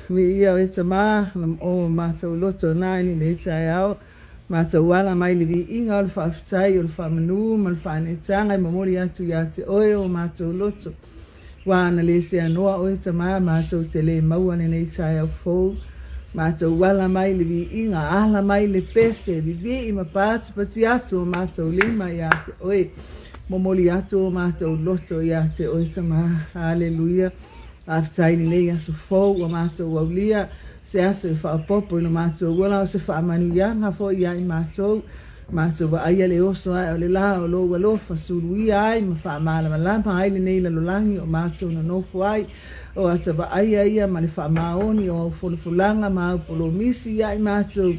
Viia oe Tama, o matou loto na i lenei taeao. Matou ala mai le viiga o le faafetai o le faamanu ma le faaneetaga e momoli atu ia te oe o matou loto. Ua ana le seanoa oe Tama, matou te le maua lenei taeao fou. Matou ala mai le viiga, ala mai le pese, vivii ma patipati atu o matou lima ia te oe. Momoli atu o matou loto ia te oe Tama. Haleluia. Faafetai i lenei aso fou ua matou aulia, se aso e faaopoopo i lo matou ola, o se faamanuiaga foi ia i matou. Matou vaaia le oso ae o le la o lou alofa, suluia ai ma faamalamalama ai lenei lalolagi o matou nonofo ai. O ata vaaia ia ma le faamaoni o au folafolaga ma au polomisi ia i matou,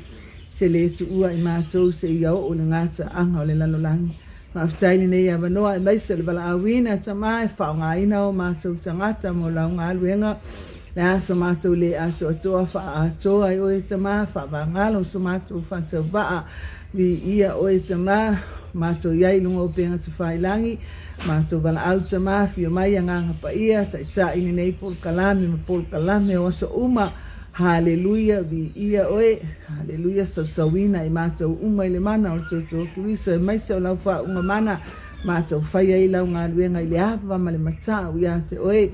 se le tuua i matou seia oo i le gataaga o le lalolagi. Faafetai i lenei avanoa aemaise o le valaauina Tama e faaaogaina o matou tagata mo lau galuega. Le aso matou le atoatoa faaatoa ai oe Tama, faavagalo so matou faatauvaa. Viia oe Tama, matou i ai i luga o upega tafailagi, matou valaau Tama, afio mai Agaga Paia, taitai lenei polokalame ma polokalame o aso uma. Haleluia, viia oe. Haleluia, sausauina i matou uma i le mana o le Tootoo Keriso aemaise o lau faauuga mana, matou faia ai lau galuega i le ava ma le matau ia te oe.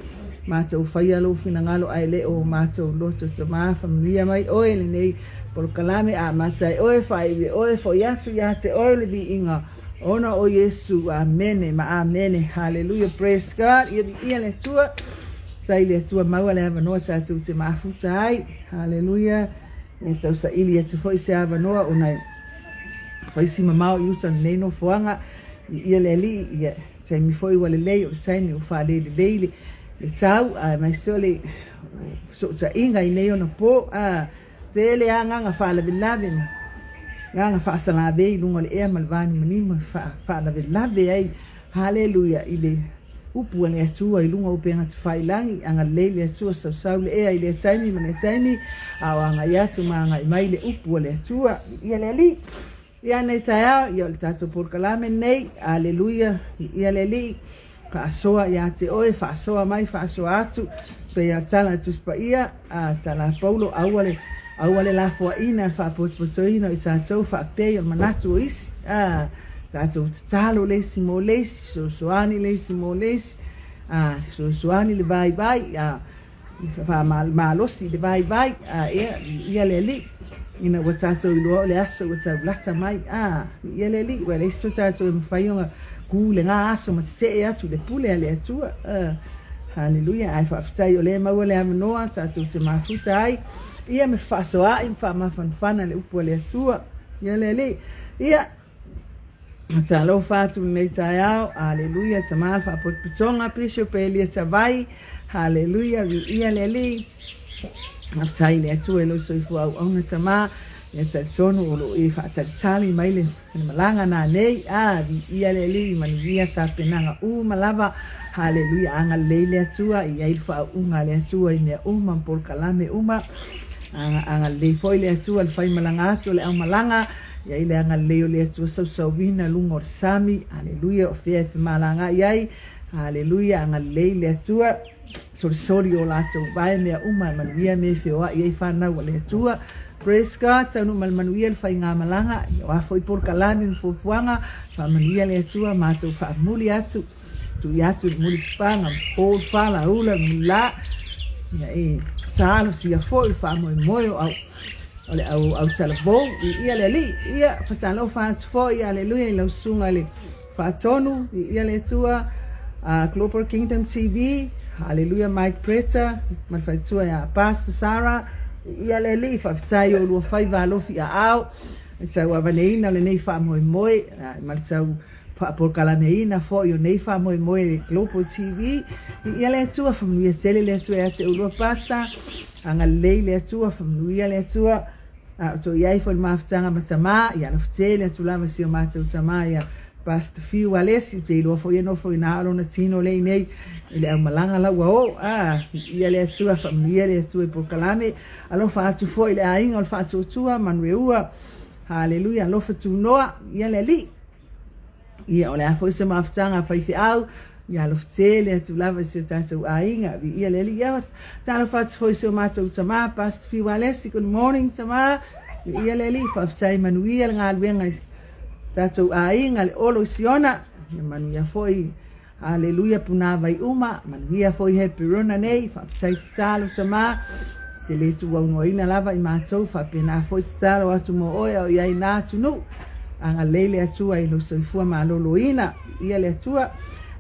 Matou faia lou finagalo ae le o matou loto Tama, faamanuia mai oe i lenei polokalame, amata e oe, faaiu e oe, foi atu ia te oe le viiga ona o Iesu. Amene ma amene. Haleluia, praise God. Ia viia le Atua. Faafetai i le Atua maua le avanoa tatou te mafuta ai. Haleluia. E tausaili atu foi se avanoa ona e fai si mamao i uta lenei nofoaga. Viia le Alii, ia taimi foi ua lelei, o le taimi ua faalelelei le, le tau, aemaise o le fesootaiga i nei ona po. A, tele agaga faalavelave ma agaga faasalavei i luga o le ea ma le vanimonimo e faalavelave ai. Haleluia i le upu a le Atua i luga o upega tafailagi, agalelei le Atua, sausau le ea i lea taimi ma lea taimi, a o agai atu ma agai mai le upu a le Atua. Viia le Alii. Ia nei taeao, ia o le tatou polokalame lenei, aleluia, viia le Alii, faasoa ia te oe, faasoa mai, faasoa atu, pei a tala a Tusi Paia, a tala a Paulo, aua le, aua le lafoaiina, le faapotopotoina o i tatou faapei o le manatu o isi, a, tatou tatalo le isi mo le isi, fesoasoani le isi mo le isi, a, fesoasoani le vaivai, a, faamalosi le vaivai, a, ia, viia le Alii, ina ua tatou iloa o le aso ua tau lata mai, a, viia le Alii, ua leai se tatou e mafai ona ku i lena aso ma tetee atu i le pule a le Atua, a, haleluia, ae faafetai o lea e maua le avanoa tatou te mafuta ai, ia me fefaasoaai ma faamafanafana le upu a le Atua, ia le Alii, ia, Talofa atu lenei taeao, aleluia, Tama le Faapotopotoga, Bishop Elia Tavai, haleluia, viia le Alii. Faafetai i le Atua i lou soifua auauna Tama, ia talitonu o lo o e faatalitali mai le malaga nanei, a viia le Alii, manuia tapenaga uma lava, haleluia, agalelei le Atua, i ai le faauuga a le Atua i mea uma ma polokalame uma, agalelei foi le Atua i le faimalaga atu o le aumalaga, I ai le agalelei o le Atua sausauina luga o le sami. Aleluia, o fea e femalagaai ai. Aleluia, agalelei le Atua. Solisoli o latou vae mea uma e manuia mea e feoai ai fanau a le Atua. Praise God, taunuu ma le manuia le faigamalaga. O a foi polokalame ma fuafuaga, faamanuia le Atua, matou faamuli atu, tui atu i le mulipapaga, po le fala, ula le mulila. Ia e talosia foi le faamoemoe o au o le au autalavou viia le Alii. Ia, faatalofa atu foi, aleluia, i lau susuga i le Faatonu, viia le Atua, Global Kingdom TV, aleluia, Mike Preta, ma le faletua ia Pastor Sarah, viia le Alii, faafetai i oulua faiva alofi aao, le tauavaneina o lenei faamoemoe, ma le tau faapolokalameina foi o nei faamoemoe i le Global TV. Viia le Atua, faamanuia tele le Atua ia te oulua Pastor. Agalelei le Atua, faamanuia le Atua. A o tou i ai foi le mafutaga ma Tama, ia alofa tele atu lava si o matou Tama ia Pastor Fiu Alesi, ou te iloa foi e nofo i ina o lona tino lea i nei i le aumalaga la ua o. A, viia le Atua, faamanuia le Atua i polokalame. Alofa atu foi i le aiga o le Faatuatua, Manueua. Haleluia, alofa tunoa, viia le Alii. Ia, o le a foi se mafutaga a faifeau, Ia alofa tele atu lava i si o tatou aiga. Viia le Alii. Ia talofa atu foi i si o matou tama, Pastor Fiu Alesi. Good morning tama. Viia le Alii. Faafetai manuia le galuega i tatou aiga, le Olo i Siona. Ia manuia foi. Haleluia punāvai uma. Manuia foi Heperona nei. Faafetai tatalo tama. Te le tuaunoaina lava i matou. Faapena foi tatalo atu mo oe a o i ai nā atunuu. Agalelei le Atua i lou soifua maloloina. Viia le Atua.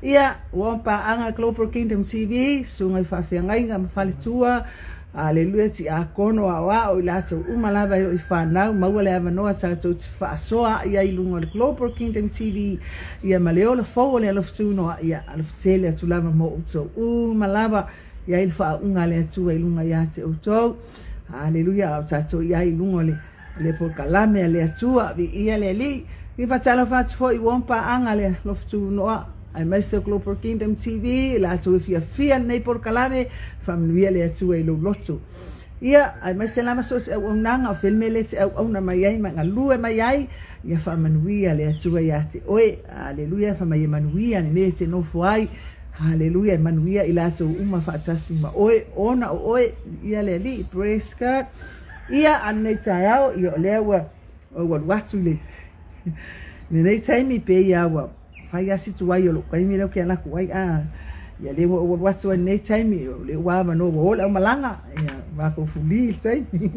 Ia, ua paaga Global Kingdom TV, susuga i faafeagaiga ma faletua, Aleluia, tiakono, aoao, i latou uma lava e oo i fanau, maua le avanoa tatou te faasoa ai i luga o le Global Kingdom TV, ia ma le ola fou o le alofa tunoa, ia alofa tele atu lava mo outou uma lava, i ai le faauuga a le Atua i luga ia te outou. Aleluia, a o tatou i ai i luga o le le polokalame a le Atua, viia le Alii. I faatalofa atu foi ua paaga le alofa tunoa aemaise o Global Kingdom TV, latou e fiafia lenei polokalame, faamanuia le Atua i lou loto. Ia, aemaise lava so o se auaunaga o fea le mea lea e te auauna mai ai ma galue mai ai, ia faamanuia le Atua ia te oe. Aleluia, fai mai e manuia le mea e te nofo ai. Haleluia, e manuia i latou uma faatasi ma oe, ona o oe. Viia le Alii, praise God. Ia, a lenei taeao, ia o lea ua ou alu atu i le lenei taimi, pei lava ua fai lava si tuai o lou taimi lea ou te alu atu ai, a, ia lea ua ou alu atu ai i lenei taimi, o lea ua avanoa ua o le aumalaga, ia, matou fuli i le taimi.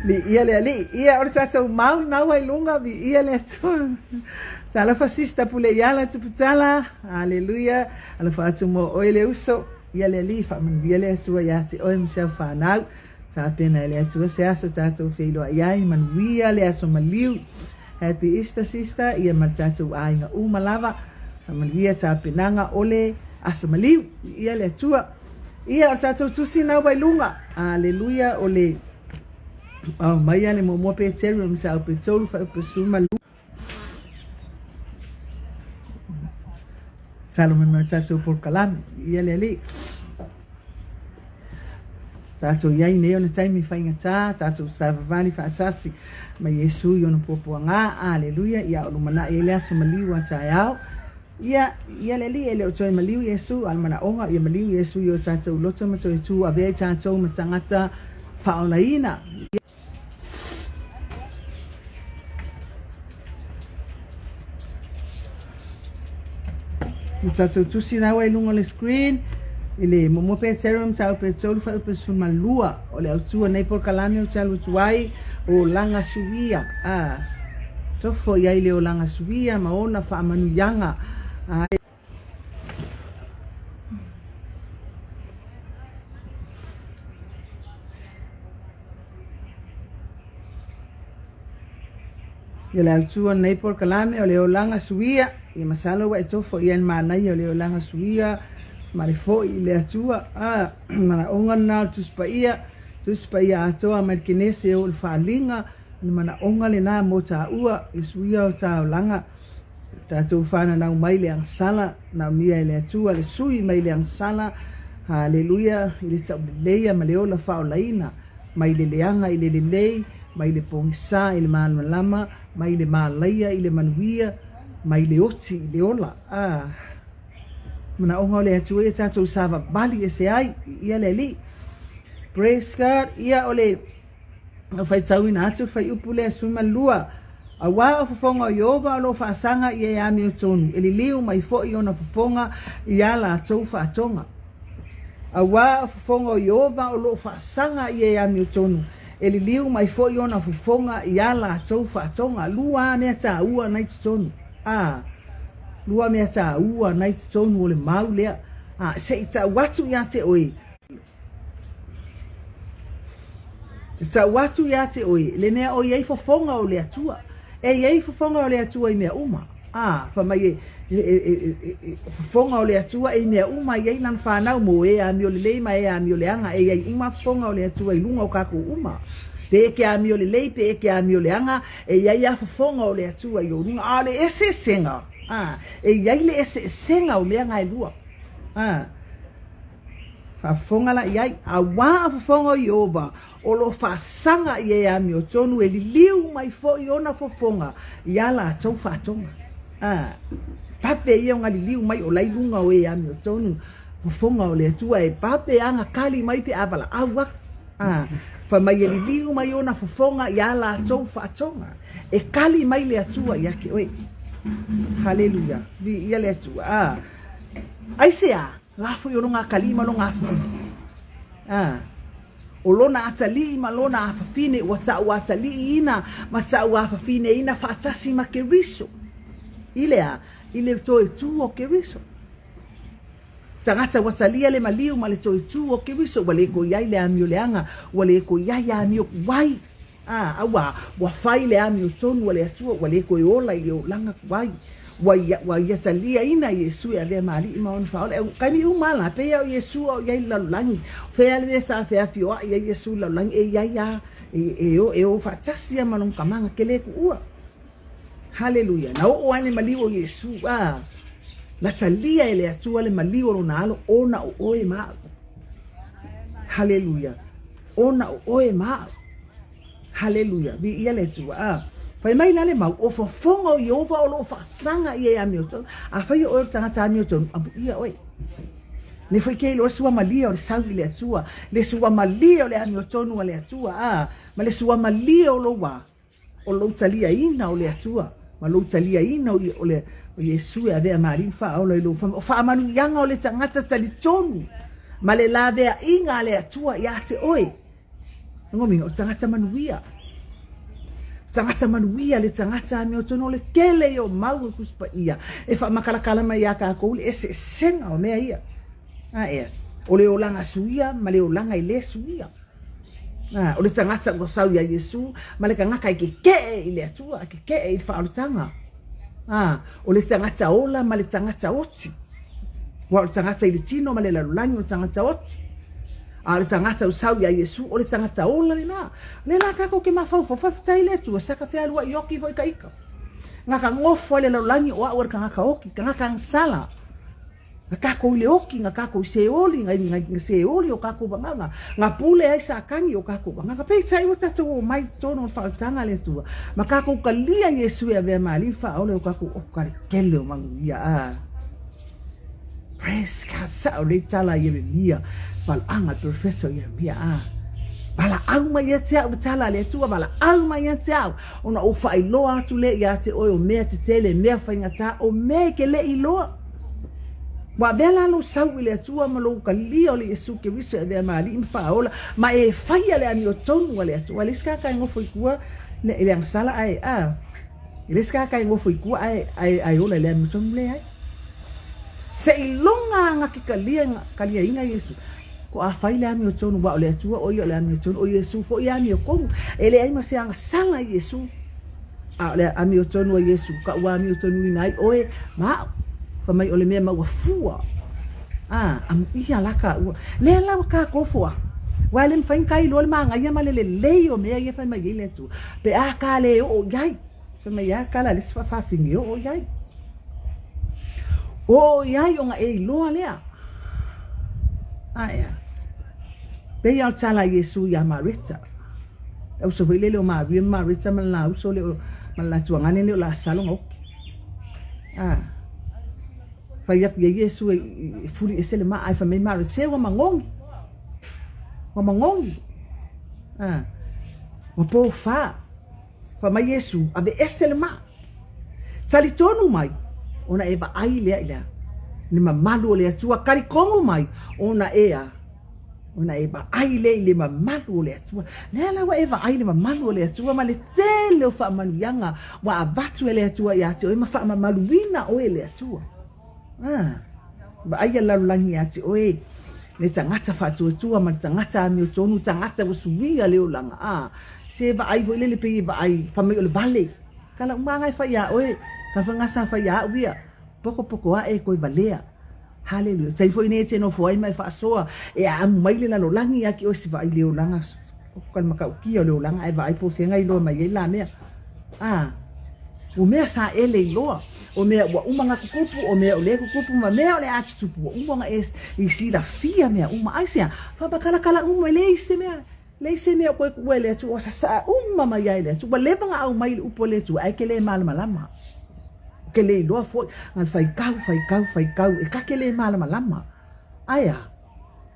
Viia le Alii. Ia, o le tatou mau lena ua i luga, viia le Atua. Talofa Sister Puleiala Tuputala, haleluia, alofa atu mo oe le uso. Ia le Alii, faamanuia le Atua ia te oe ma si au fanau. Tapena e le Atua se aso tatou feiloai ai, manuia le aso maliu. Happy Easter sister, ia ma le tatou aiga uma lava. Faamanuia tapenaga o le aso maliu. Ia le Atua. Ia o le tatou tusi na ua i luga. Aleluia o le aumaia le muamua Peteru ma sa upe tolu fa upe suma lu. Talo mai ma tatou polokalame. Ia le Alii. Tatou i ai nei ona taimi faigata, tatou savavali faatasi ma Iesu i ona puapuaga. Aleluia. Ia o lumanai ai le aso maliu a taeao. Ia, ia le Alii, e le o toe maliu Iesu, a o le manaoga ia maliu Iesu i o tatou loto ma toe tu avea i tatou ma tagata faaolaina. O tatou tusi na ua i luga o le screen i le muamua Petero mataupu e 3 fuaiupu e 12 o le autu o nei polokalame ou te alu atu ai olaga suia a tofo i ai le olaga suia ma ona faamanuiaga a Ia le autu o lenei polokalame o le olaga suia, ia masalo ua e tofo i ai le manaia o le olaga suia ma le foi i le Atua. A, manaoga lena o le Tusi Paia, Tusi Paia atoa mai le Kenese e oo i le Faaaliga, o le manaoga lena mo taua, le suia o ta olaga. Tatou fananau mai le agasala, naomia e le Atua le sui mai le agasala, haleluia, i le tauleleia ma le ola faaolaina, mai le leaga i le lelei, mai le pogisa i le malamalama, mai le malaia i le manuia, mai le oti i le ola. Ah, manaoga o le Atua ia tatou savavali ese ai, ia le Alii. Praise God, ia o le Na faitauina atu le fuaiupu lea 12, Auā o fofoga o Ieova o lo o faasaga i e amiotonu, e liliu mai foi ona fofoga i a latou faatoga. Auā o fofoga o Ieova o lo o faasaga i e amiotonu, e liliu mai foi ona fofoga i a latou faatoga. Lua mea taua na i totonu. A, lua mea taua na i totonu o le mau lea. A, se i tau atu ia te oe, E tau atu ia te oe le mea o i ai fofoga o le Atua. E i ai fofoga o le Atua i mea uma. A, fai mai e, e, e, e, e, fofoga o le Atua e i mea uma e i ai lana fanau mo e amio lelei ma e amio leaga. E i ai uma fofoga o le Atua i luga o kakou uma. Pe e ke amio lelei, pe e ke amio leaga, e i ai a fofoga o le Atua i ou luga. A o le eseesega, a, e i ai le eseesega o mea na e lua. A. Faafofoga la i ai, auā a fofoga o Ieova, o lo o faasaga i e amiotonu e liliu mai foi ona fofoga i a latou faatoga. A. Vave ia ona liliu mai o la i luga o e amiotonu fofoga o le Atua e vave a na kali mai pe a valaau aku. A, fai mai e liliu mai ona fofoga iā latou faatoga. E kali mai le Atua ia te oe. Haleluia. Viia le Atua. A, aisea? La foi o lona atalii ma lona afafine. A, o lona atalii ma lona afafine ua ta'uataliiina ma ta'uafafineina faatasi ma Keriso. I le a? I le toe tū o Keriso. Tagata ua talia le maliu ma le toe tū o Keriso, ua le toe i ai le amio leaga, ua le toe i ai amio kuai. A, auā, ua fai le amiotonu a le Atua, ua le toe ola i le olaga kuai. Ua ia, ua ia taliaina Iesu e avea ma Alii ma ona Faaola. E taimi uma lava la, pei lava o Iesu a o i ai i le lalolagi. O fea le mea sa feafioai ai Iesu i le lalolagi? E i ai lava, e, e o, e o faatasi lava ma lona tamaga, ke le tuua. Haleluia! Na oo ai le maliu o Iesu, a, na talia e le Atua le maliu o lona alo ona o oe ma au. Haleluia! Ona o oe ma au. Haleluia! Viia le Atua. A, fai mai la le mau, o fofoga o Ieova o lo o faasaga ia e amiotonu. Afai o oe o le tagata amiotonu, amuia oe. Le foi ke iloa suamalie o le sau i le Atua, le suamalie o le amiotonu a le Atua, a, ma le suamalie o lou a, o lou taliaina o le Atua, ma lou taliaina o, o, le, o Iesu e avea ma Alii ma Faaola i lou fama. O faamanuiaga o le tagata talitonu ma le laveaiga a le Atua ia te oe. Lona uiga, o tagata manuia. Tagata manuia le tagata amiotonu o le tele ia o mau o Tusi Paia e faamakalakala mai iā tatou le eseesega o mea ia. A ea, o le olaga suia ma le olaga e le suia. A, o le tagata ua sau iā Iesu ma le tagata e keke'e i le Atua, e keke'e i le faaolataga. A, o le tagata ola ma le tagata oti. Aua o le tagata i le tino ma le lalolagi o le tagata oti. A o le tagata ua sau iā Iesu, o le tagata ola lena. O lea la tatou te mafaufau, faafetai i le Atua, sa ka fealuai oki foi ka ika. Na ka nofo ai le lalolagi o a'u o le tagata oki, tagata agasala. Na takou i le oki, na takou i Seoli, na, na, na Seoli o kakou agaga, na pule ai Satani i o kakou agaga. Peitai ua tatou omai i totonu o le faaolataga a le Atua, ma takou talia Iesu e avea ma Alii ma Faaola i o kakou oka le tele o manuia. Ah. Praise God, sa'o lei tala a Ieremia, paloaga a le perofeta o Ieremia. Ah. Valaau mai ia te au le tala a le Atua, valaau mai ia te au, ona ou faailoa atu lea ia te oe o mea tetele, mea faigata, o mea e ke le iloa. Ua avea la lou sau i le Atua ma lou talia o le Iesu Keriso e avea ma Alii ma Faaola, ma e faia le amiotonu a le Atua. E leai se tagata e nofo i tua i le agasala ae, a, e leai se tagata e nofo i tua ae, ae, ae ola i le amiotonu, leai. Seiloga na te talia, taliaina Iesu, ko a fai le amiotonu, aua o le Atua o ia o le amiotonu, o Iesu foi e amiotonu. E leai ma se agasala i Iesu. A o le amiotonu a Iesu, ka ua amiotonuina ai oe ma a'u, fai mai o le mea ma ua fua. A, amuia la ka ua. Lea la ua kakou foa. Aua e le mafai ona ka iloa le magaia ma le lelei o mea ia fai mai ai le Atua, pe a ka le oo i ai. Fai mai a ka la le isi faafafine e oo i ai. Oo i ai ona e iloa lea. A ea. Pei a o le tala a Iesu iā Mareta. Le uso foi lele o Maria ma Mareta ma le la uso le o ma le la tuagane le o Lasalo na oki. A fai atu ia Iesu e fuli ese le maa ai fai mai Mareta, se ua magogi. Ua magogi. A ua pōfā. Fai mai Iesu, aveese le maa. Talitonu mai, ona e vaai lea i le le mamalu o le Atua. Talitonu mai, ona e a? Ona e vaai lea i le mamalu o le Atua. Lea la ua e vaai i le mamalu o le Atua ma le tele o faamanuiaga ua avatu e le Atua ia te oe ma faamamaluina oe e le Atua. Ah, vaai ia lalolagi ia te oe le tagata faatuatua ma le tagata amiotonu, tagata ua suia le olaga. Ah, se vaai foi lele pei e vaai fai mai o le vale. Kala uma lava e fai iā oe, kala foi sa fai iā au ia, pokopoko aʻe e koe valea. Haleluia. Tai foi nei e te nofo ai ma e faasoa, e aamu mai le lalolagi ia te oe si vaai le olaga, ka le matautia o le olaga ae vaai po o fea iloa mai ai la mea. A, o mea sa e le iloa, o mea ua uma na tutupu, o mea o lea e tutupu ma mea o le a tutupu, ua uma ona e i silafia mea uma. Aisea? Faamakalakala uma, e leai se mea. Leai se mea o koe kuʻua e le Atua, ua sasaa uma mai ai le Atua. Ua leva ona aumai le upu a le Atua, ae e te le malamalama. Ou te le iloa foi, na o le faitau, faitau, faitau, e ta te le malamalama. Ae a?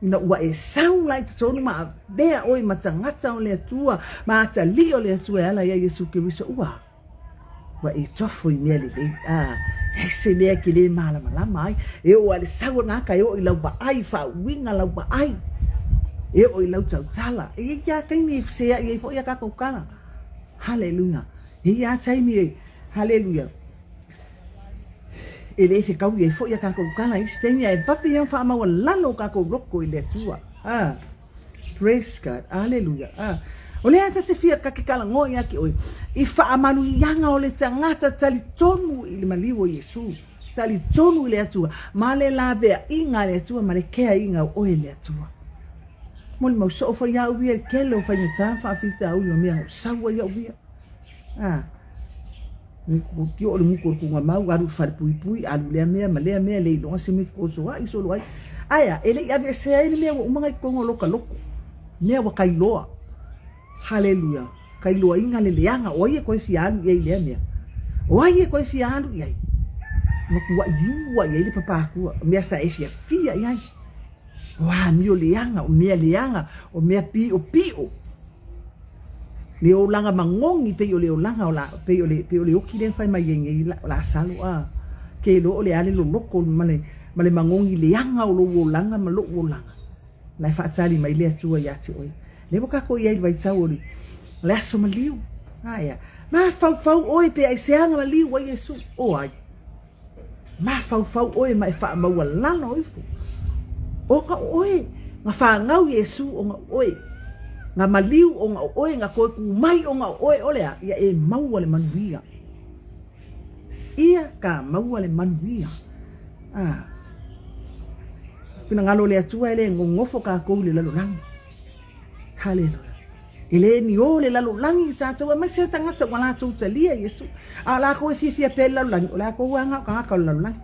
Ina ua e sau la i totonu ma avea oe ma tagata o le Atua, ma atalii o le Atua e ala ia Iesu Keriso, ua, ua e tofo i mea lelei. A, leai se mea e te le malamalama ai. E oo lava i le sau o le gagata, e oo i lau vaai, faauiga lau vaai, e oo i lau tautala. E i ai lava taimi e feseai ai foi a tatou tala. Haleluia. E i ai lava taimi e, haleluia, e le fetaui ai foi a tatou tala i isi taimi, ae vave ia ona faamaualalo o tatou loto i le Atua. Ah, praise God, haleluia. Ah, o lea ta te fia, ta te talanoa ia te oe, i faamanuiaga o le tagata talitonu i le maliu o Iesu, talitonu i le Atua, ma le laveaiga a le Atua, ma le keaiga o oe e le Atua. Molimau soo foi au ia i le tele o faigata ma faafitauli o mea na ou sau ai au ia. Ah, Ki o le gutu o le tugamau, alu i le falepuipui, alu lea mea ma lea mea, le iloga se mea fekosoa'i solo ai. Ae a, e le i aveesea ai le mea ua uma ona i totonu o lota loto. Mea ua tailoa. Haleluia. Tailoaina le leaga, o ai e toe fia alu i ai i lea mea? O ai e toe fia alu i ai? Matua'i lua i ai le papaakua, o mea sa e fiafia i ai. O amio leaga, o mea leaga, o mea piʻopiʻo. Le olaga magogi pei o le olaga o la, pei o le, pei o le oki lea na fai mai ai nei o Lasalo, a, ke iloa o le a le loloto ma le, ma le magogi leaga o lou olaga ma loʻu olaga. La e faatali mai le Atua ia te oe. Lea ua tatou i ai i le vaitau o le, o le aso maliu. A ea, mafaufau oe pe aisea na maliu ai Iesu? O ai? Mafaufau oe ma e faamaualalo ifo, ona o oe, na fanau Iesu ona o oe, na maliu ona o oe, na toe ku mai ona o oe, o le a? Ia e maua le manuia. Ia ka maua le manuia. Ah. Finagalo o le Atua e le gogofo kakou i le lalolagi. Haleluia. E le ni o le lalolagi i tatou, aemaise o tagata ua latou talia Iesu. A o lakou e fiafia pea i le lalolagi, o lakou lava na o tagata o le lalolagi.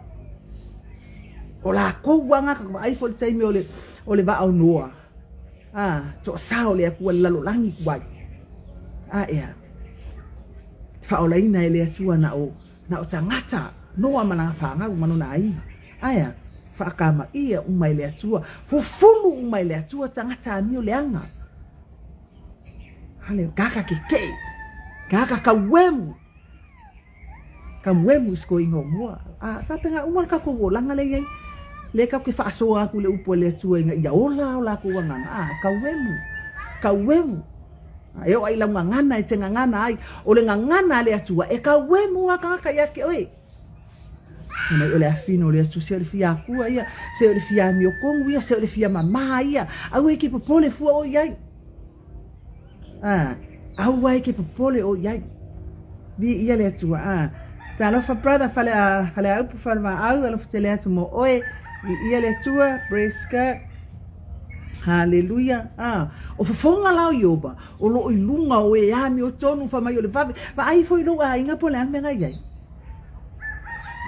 O lakou lava na, vaai foi i le taimi o le, o le vaa o Noa. A, toasa o le Atua i le lalolagi tuai. A ea, faaolaina e le Atua na o, na o tagata, Noa ma lana fanau ma lona aiga. Ae a? Faakamaia uma e le Atua, fufulu uma e le Atua tagata amio leaga. Hale, kaka kekeʻi, kaka kauemu, kauemu i se koina o mua. A faapena uma le tatou olaga lea e i ai. Lea tatou te faasoa atu i le upu a le Atua ina ia ola o latou agaga. A, kauemu, kauemu. E oo i lau gagana e te gagana ai, o le gagana a le Atua e kauemu a tagata ia te oe. Fai mai o le afino o le Atua, se o le fia akua ia, se o le fia amiotonu ia, se o le fia mamā ia, aua e ke popole fua oe i ai. A, aua e ke popole oe i ai. Viia le Atua. A, talofa brother, fale, a, Faleaupu, Falevaau, alofa tele atu mo oe. Viia le Atua, praise God. Haleluia. A, o fofoga la o Ioba, o lo o i luga o e amiotonu, fai mai o le vave. Vaai ifo i lou aiga po o le a le mea na i ai.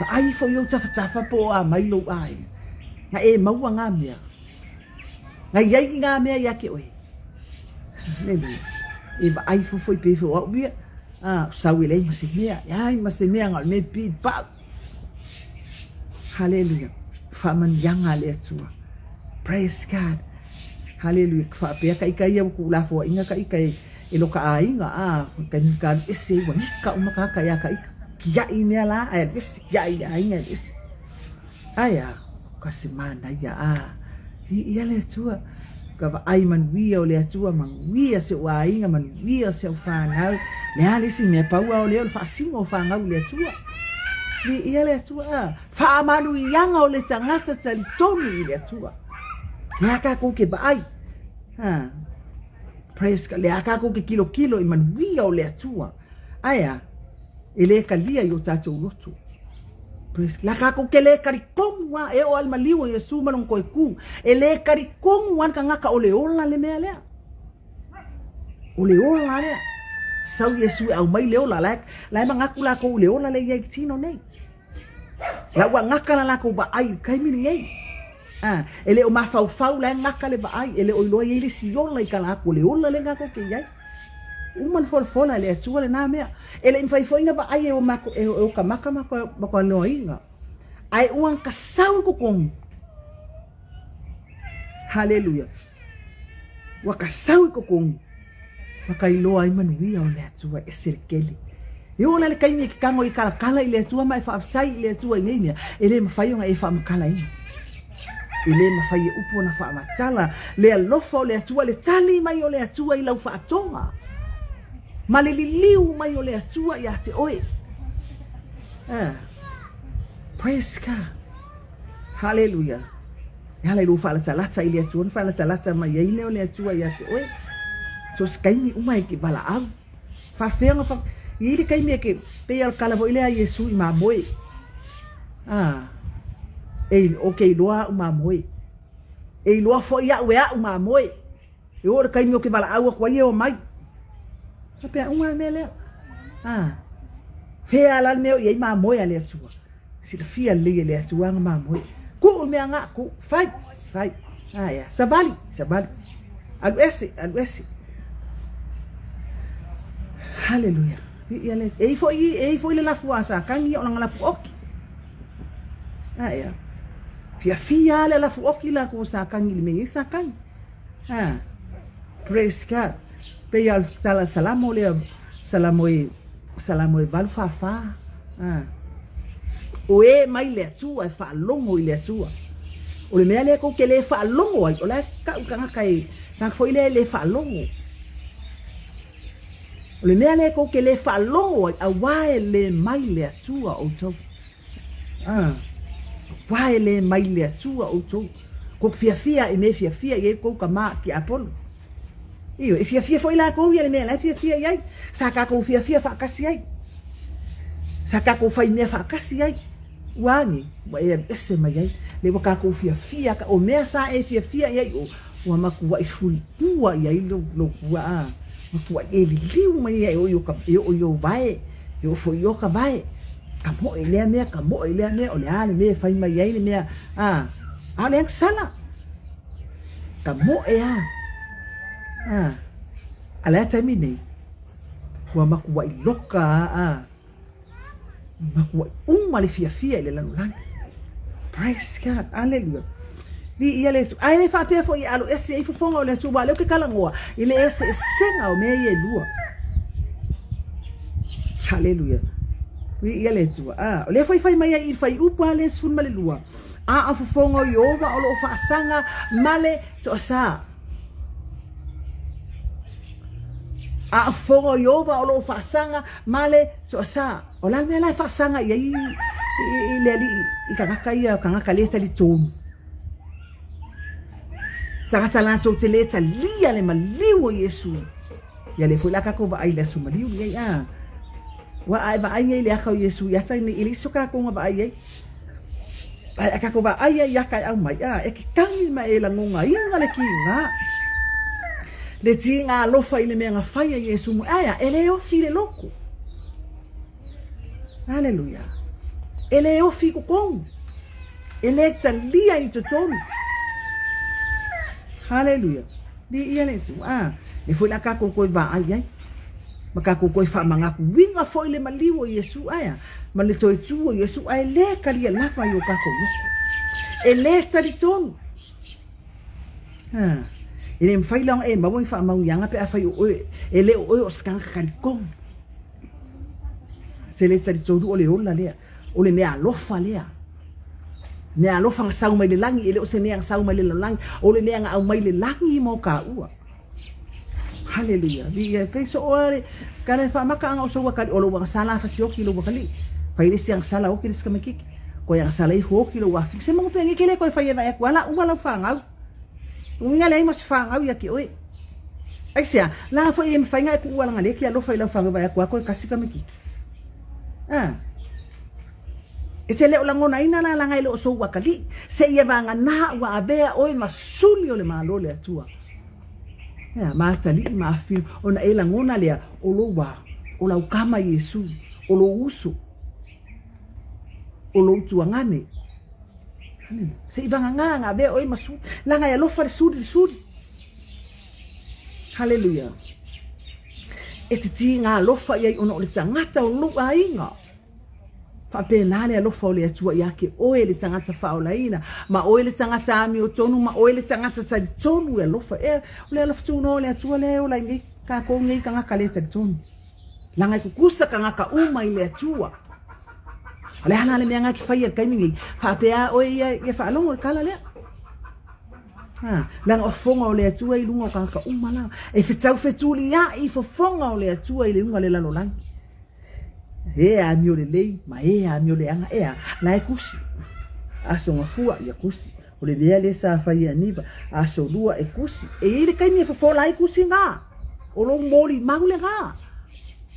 Vaai ifo i ou tafatafa po o a mai lou aiga. Na e maua ngā mea. Na i ai ngā mea ia te oe. Haleluia. E vaai ifo foi pei foi o au ia. A, o sau e leai ma se mea. Leai ma se mea na o le mea e pii pau. Haleluia. Faamanuiaga a le Atua. Praise God. Haleluia. Ka faapea ka ika ia ua tuulafoaiga ka ika e E lo ka aiga, a, ka nui ka alu ese ai, ua ika uma kāka iā ka ika. Kiaʻi i mea lā, ae alu ese, kiaʻi i le aiga e alu ese. Ae a, ka se manaia, a, viia le Atua, ka vaai manuia o le Atua, manuia si ou aiga, manuia si au fanau. Le a le isi mea pau a o lea o le faasino o fanau i le Atua. Viia le Atua, a, faamanuiaga o le tagata talitonu i le Atua. Le a kākou ke vaai, a. Praise God. Le a kākou ke kilokilo i manuia o le Atua. Ae a, e le kalia i o tātou loto. Praise God. La kākou ke le kali komu a, e o al maliu o Iesu ma lona toe kū. E le kali komu a le kangaka o le ola le mea lea. O le ola lea. Sau Iesu e aumai le ola. La e manatu lākou i le ola le i ai i le tino nei. La ua gaka la lakou vaai i le taimi lenei. A, e le o mafaufau la e gaka le vaai, e le o iloa i ai le isi ola i tala atu o le ola lea tatou te i ai. Uma ona folafola e le Atua lena mea. E le i mafai foi ona vaai e o matou, e o ka maka ma ka noaiga. Ae ua ka sau i totonu. Haleluia. Ua ka sau i totonu. Ma ka iloa ai manuia o le Atua e ese le tele. E oo la i le taimi e te tago i talatala i le Atua ma e faafetai i le Atua i nei mea, e le mafai ona e faamatalaina. E le mafai e upu ona faamatala le alofa o le Atua, le tali mai o le Atua i lau faatoga, ma le liliu mai o le Atua ia te oe. Ah, praise God. Haleluia. E ala i lou faalatalata i le Atua, ona faalatalata mai ai lea o le Atua ia te oe. So se taimi uma e te valaau. Faafefea ona fa... E i ai le taimi e te... Pei lava o le tala foi lea a Iesu i mamoe. A, e, ou te iloa au mamoe. E iloa foi au e au mamoe. E oo i le taimi ou te valaau atu ai e omai. Faapea uma le mea lea. A, fea la le mea o i ai mamoe a le Atua? Silafia lelei e le Atua ana mamoe. Tuu i mea na, tuu, fai, fai. Aea, savali, savali. Alu ese, alu ese. Haleluia. Viia le E i foi, e i foi le lafu a Satani ia o lana lafu oki. Aea. Fiafia le lafu oki la ko Satani le mea i Satani. Ah. Praise God. Pei a tala salamo lea, salamo e Salamo e 8 44, a. O e mai le Atua e faalogo i le Atua. O le mea lea tou te le faalogo ai, o la e tau tagata e, tagata foi lea e le faalogo. O le mea lea tou te le faalogo ai, auā e le mai le Atua outou. A, auā e le mai le Atua outou. Kou te fiafia i mea e fiafia i ai kou tama tiapolo. Ioe, e fiafia foi latou ia le mea la e fiafia i ai. Sa tatou fiafia faatasi ai. Sa tatou fai mea faatasi ai. Ua age, ua e alu ese mai ai. Le ua tatou fiafia, o mea sa e fiafia i ai o, ua matuai fulitua i ai lou, lou puaa. Matuai e liliu mai ai e oo i o ka, e oo i ou vae, e oo foi i o ka vae. Ka moe i lea mea, ka moe i lea mea, o le a le mea e fai mai ai le mea, a, ʻaʻole ana sala. Ka moe a. A. A le a taimi nei, ua matuai loka a, a. Matuai uma le fiafia i le lalolagi. Praise God. Aleluia. Viia le Atua. Ae le faapea foi e alo ese ai fofoga o le Atua, aua o lea ou te talanoa i le eseesega o mea ia e lua. Haleluia. Viia le Atua. A, o lea foi fai mai ai i le fuaiupu a le 12. A o fofoga o Ieova o lo o faasaga ma le toasa. A o fofoga o Ieova o lo o faasaga ma le toasa. O le a le mea la e faasaga i ai i le alii i tagata ia, tagata le talitonu. Tagata latou te le talia le maliu o Iesu. Ia lea foi la tatou vaai i le aso maliu lenei a. Ua a e vaai nei i le aka o Iesu i ata nei, e leai so tatou na vaai ai. Ae a tatou vaai ai i aka e aumai, a, e te tagi ma e lagonaina le tiga. Le tiga alofa i le mea na fai e Iesu mo, ae a, e le ofi i le loto. Aleluia. E le ofi i totonu. E le talia i totonu. Haleluia. Viia le Atua. A, lea foi la tatou toe vaai ai. Ma tatou toe faamanatuina foi le maliu o Iesu, ae a, ma le toe tu o Iesu, ae le talia lava i o tatou loto. E le talitonu. A, e le mafai la ona e maua ni faamauniaga pe afai o oe, e le o oe o se tagata talitonu. Se le talitonu o le ola lea. O le mea alofa lea. Mea alofa na sau mai le lagi, e le o se mea na sau mai le lalolagi, o le mea na aumai le lagi mo kāua. Haleluia. Viia e fai so oa le kala e whaamaka anga o soua kali, o lou agasala a fasioki lou wakali. Fai le isi agasala oki le sikamakiki. Koe agasala iho oki lou afi. Se mangu pea ngeke le koe fai e vai aku ala uma lau whangau. Uiga leai ma se whangau ia ki oe. Aisea, la foi e mawhainga e ku ualanga le ki alofa i lau whangau vai aku a koe kasi kamakiki. Ah. E te le o lagonaina la laga e le o sou akalii, seia vagana ua avea oe ma suli o le Malo o le Atua. Ea, ma atalii ma afifio, ona e lagona lea, o lou wā, o lau kama Iesu, o lou uso, o lou tuagane. Se i vagana na avea oe ma suli, laga e alofa le suli le suli. Haleluia. E te tiga alofa i ai ona o le tagata o lou aiga. Faapena le alofa o le Atua ia te oe le tagata faaolaina, ma oe le tagata amiotonu, ma oe le tagata talitonu e alofa. Ea, o le alofa tunoa o le Atua lea e ola ai nei kākou nei tagata le talitonu. Leaga e kukusa tagata uma i le Atua. O le a la le mea na e te faia i le taimi nei? Faapea a oe ia, ia faalogo i le tala lea. Ha, leaga o fofoga o le Atua i luga o tagata uma la. E fetau fetuliai fofoga o le Atua i le luga o le lalolagi. E amio lelei ma e amio leaga ea la e tusi. Aso Gafua ia tusi. O le mea lea sa fai e Aniva. Aso Lua e tusi. E i ai le taimi e fofola ai tusi na. O lou molimau lena.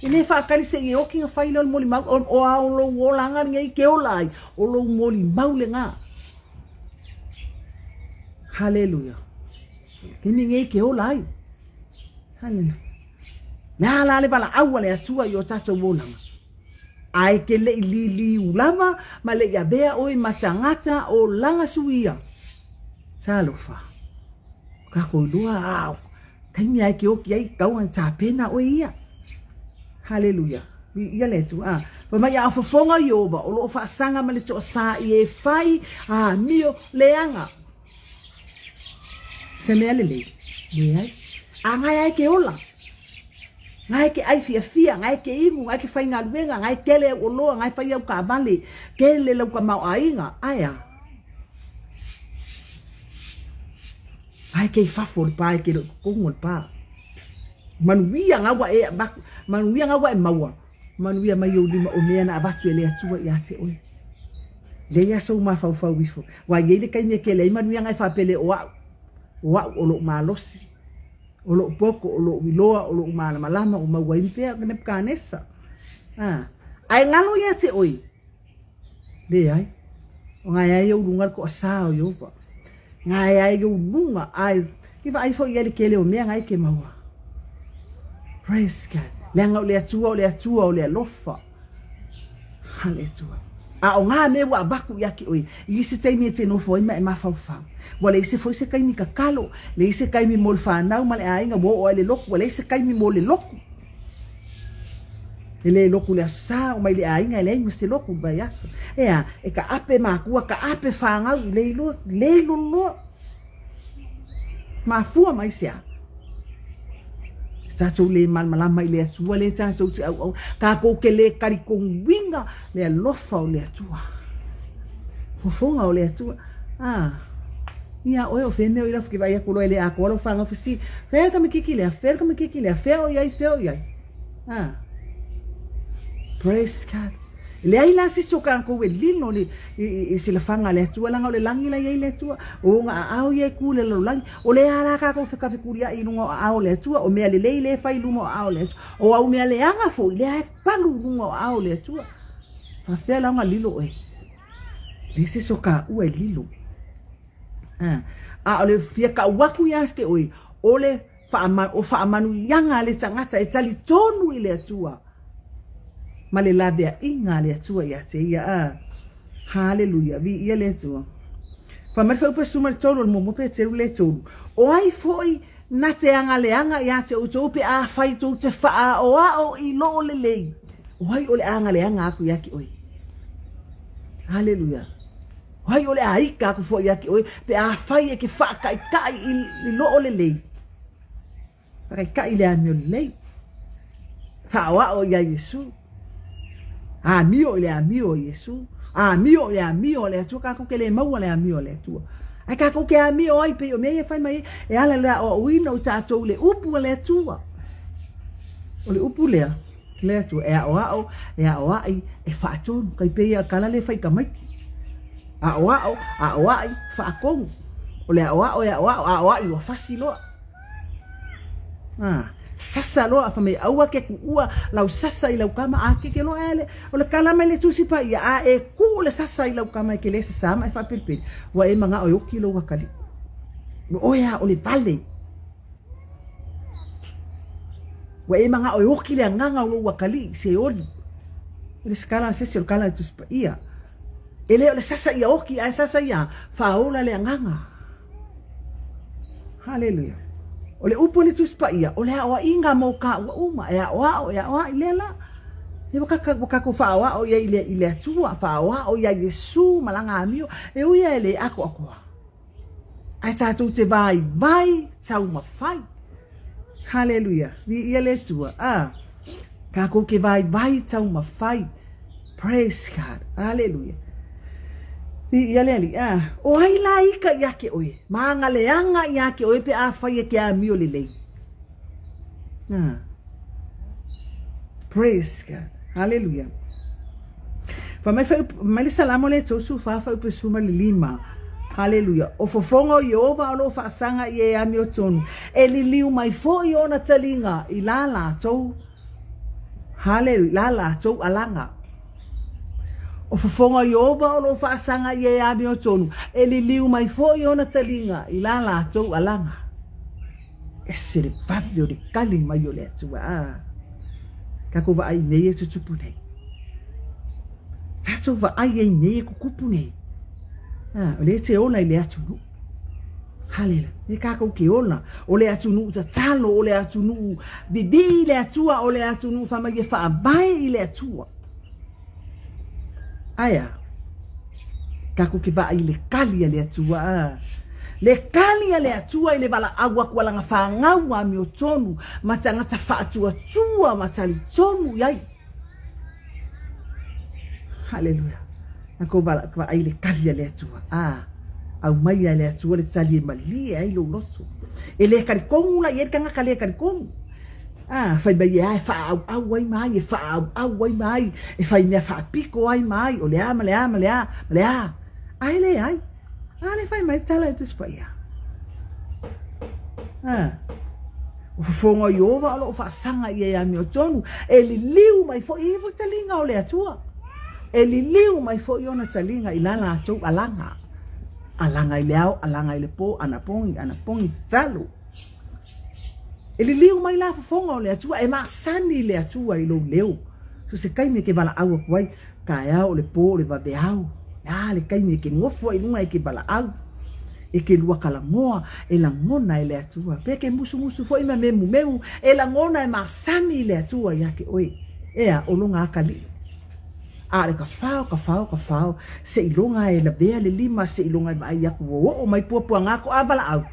E le faatali se i e oti na fai lea o le molimau. O a o lou olaga lenei e te ola ai, o lou molimau lena. Haleluia. Taimi nei ke ola ai. Haleluia. Le a la le valaau a le Atua i o tatou olaga? Ae ke le i liliu lava ma le i avea oe ma tagata olaga suia. Talofa. Kakou iloa a taimi a e ke oki ai tau ana tapena oe ia. Haleluia. Viia le Atua. Fai mai a o fofoga o Ieova o lo o faasaga ma le toasā i e fai amio leaga. Se mea lelei? Leai. A ngae ai ke ola. Ngae ke ai fiafia, ngae ke inu, ngae ke faigaluega, ngae kele au oloa, ngae fai au kaavale, kele lau tamaoaiga. Ae a? Ngae ke i fafo o le pa e ke le o i totonu o le pa. Manuia ngau a e avatu, manuia ngau a e maua. Manuia mai ou lima o mea na avatu e le Atua ia te oe. Leai a sou mafaufau ifo. Ua i ai le taimi e kele ai manuiaga e faapele o a'u, o a'u, o lo'u malosi, o lo'u poto, o lo'u iloa, o lo'u malamalama, ua maua ai pea Nebukanesa. A, ae galo ia te oe. Leai. O gae ai ou luga le toasā o Ieova. Gae ai ou luga, ae i vaai foi i ai le tele o mea gae ke maua. Praise God. Leaga o le Atua, o le Atua o le alofa. Ha le Atua. A o ngā mea ua avatu ia te oe, i se taimi e te nofo ai ma e mafaufau. Ua leai se foi se taimi tatalo, leai se taimi mo le whanau ma le aiga, ua oo ai le lotu, ua leai se taimi mo le lotu. E le loku le aso sa, o mai le aiga e leai ma se loku i le vaiaso. Ea, e taape makua, taape fanau, le iloa, le iloa. Mafua mai se a? Tatou le malamalama i le Atua le tatou te auau. Tatou ke le talitonuina le alofa o le Atua. Fofoga o le Atua. Ah. Ia oe o fea mea o i lau ke vaai atu loa e le atoa lau fanau fesili. Fea le tamaititi lea, fea le tamaititi lea, fea o i ai, fea o i ai. Ah. Praise God. Leai la se isi o tatou e lilo i, i, i silafaga a le Atua, leaga o le lagi la i ai le Atua. O ona aao ia e tu i le lalolagi. O lea la tatou fekafetuliai i luga o aao o le Atua, o mea lelei lea e fai i luma o aao o le Atua. O au mea leaga foi, lea e palu i luga o aao o le Atua. Faafefea la ona lilo oe? Leai se isi o taua e lilo. A o le fia kau aku ia te oe, o le faama, o faamanuiaga a le tagata e talitonu i le Atua ma le laveaiga a le Atua ia te ia. A, haleluia, viia le Atua. Fai mai le fuaiupu e 13 o le muamua Peteru le 3, O ai foi na te agaleaga ia te outou pe afai tou te faaoao i loo lelei? O ai o le agaleaga aku ia te oe? Haleluia. O ai o le a ika aku foi ia te oe pe afai e ke faataitai i loo lelei? Faataitai i le amio lelei. Faaoao ia Iesu. Amio i le amio o Iesu. Amio i le amio o le Atua. Kakou ke le maua le amio o le Atua. Ae kakou ke amio ai pei o mea ia e fai mai ai e ala i le aoaoina o tatou i le upu a le Atua. O le upu lea, le Atua, e aoao, e aoai, e faatonu. Kai pei a kala le fai tamaiti. Aoao, aoai, faatonu. O le aoao e aoao, aoai ua fasi loa. Ah, sasa loa fai mai aua ke kuua lau sasa i lau kama a ke ke loa ele o le kala mai le tusi paia a e kuu le sasa i lau kama e ke le sasa ma e faapelipeli ua e manao e oki lou akalii o oe a o le vale ua e manao e oki le agaga o lou akalii se oli o le kala a sese o le kala a le tusi paia e le o le sasa ia oki ae sasa ia faaola le agaga. Haleluia. O le upu a le Tusi Paia, o le aoaiga mo kāua uma, e aoao, e aoai lea la. Ia ua ua kākou faaoao i ai i le Atua, faaoao iā Iesu ma Lana amio, e ui lava e le atoatoa. Ae tatou te vaivai taumafai. Haleluia. Viia le Atua. Ah. Kākou ke vaivai taumafai. Praise God. Haleluia. Viia le Alii. Ah. O ai la ika ia te oe? Maagaleaga ia te oe pe afai e te amio lelei. Ah. Praise God. Haleluia. Fai mai, fai mai le Salamo le 34 fuaiupu 15. Haleluia. O fofoga o Ieova o lo o faasaga i e amiotonu, e liliu mai foi ona taliga i la latou, haleluia, la latou alaga. O fofoga o Ieova o lo o faasaga i e amiotonu, e liliu mai foi ona taliga i la latou alaga. Ese le vave o le kali mai o le Atua. A, tatou vaai i mea ia e tutupu nei. Tatou vaai ai i mea ia e tutupu nei. A, o lea e te ola i le atunuu. Haleluia. E kākou ke ola. O le atunuu tatalo, o le atunuu vivii i le Atua, o le atunuu fai mai e faavae i le Atua. Ae a? Tatou te vaai i le kali a le Atua, a. Le kali a le Atua i le valaau atu a lana fanau amiotonu ma tagata faatuatua ma talitonu i ai. Haleluia. Tatou vaai i le kali a le Atua, a. Aumaia e le Atua le tali e malie ai lou loto. E le talitonu la i ai le tagata le talitonu. A, fai mai e a e faaauau ai ma ai, e faaauau ai ma ai, e fai mea faapiko ai ma ai, o le a ma le a ma le a ma le a. Ae leai. A le fai mai le tala e Tusi Paia. A, o fofoga o Ieova o lo o faasaga ia e amiotonu, e liliu mai foi, e i ai foi taliga o le Atua, e liliu mai foi ona taliga i la latou alaga. Alaga i le ao, alaga i le po, anapogi, anapogi, tatalo. E liliu mai la fofoga o le Atua, e masani le Atua i lou leo. So se taimi e ke valaau atu ai, taeao o le po o le vaveao, le a le taimi e ke nofo ai i luga e ke valaau, e ke luakalagoa, e lagona e le Atua. Pe ke musumusu foi ma memumemu, e lagona e masani le Atua ia te oe. Ea, o lona atalii. A o le tafao, tafao, tafao, seiloga e lavea le lima, seiloga e vaai atu ua oo mai puapuaga toa valaau.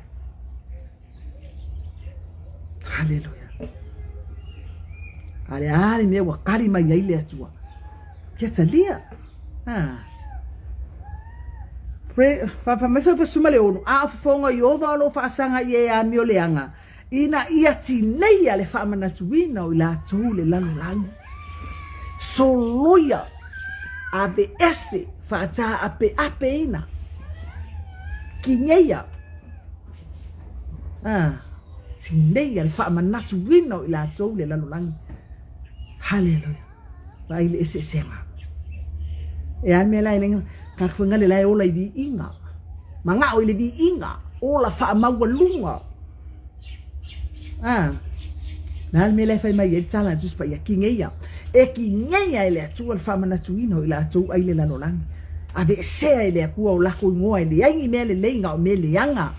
Haleluia. A le a le mea ua kali mai ai le Atua. Kia talia. Ah. Pre, fa, fa, mai fa suma le ono. A o fofoga o Ieova o lo o faasaga i e amio leaga. Ina ia tineia le faamanatuina o i latou le lalolagi. Soloia, aveese, faataapeapeina, tineia, a, tineia le faamanatuina o i latou le lalolagi. Haleluia. Vaai le eseesega. E a le mea la e lenga, tagata foi ngale la e ola i viiga. Manao i le viiga, ola faamaualuga. A, le a le mea la e fai mai ai le tala a Tusi Paia, kigeia. E kigeia e le Atua le faamanatuina o i latou ai le lalolagi. Aveesea e le Atua o lakou igoa e leai ni mea lelei na o mea leaga.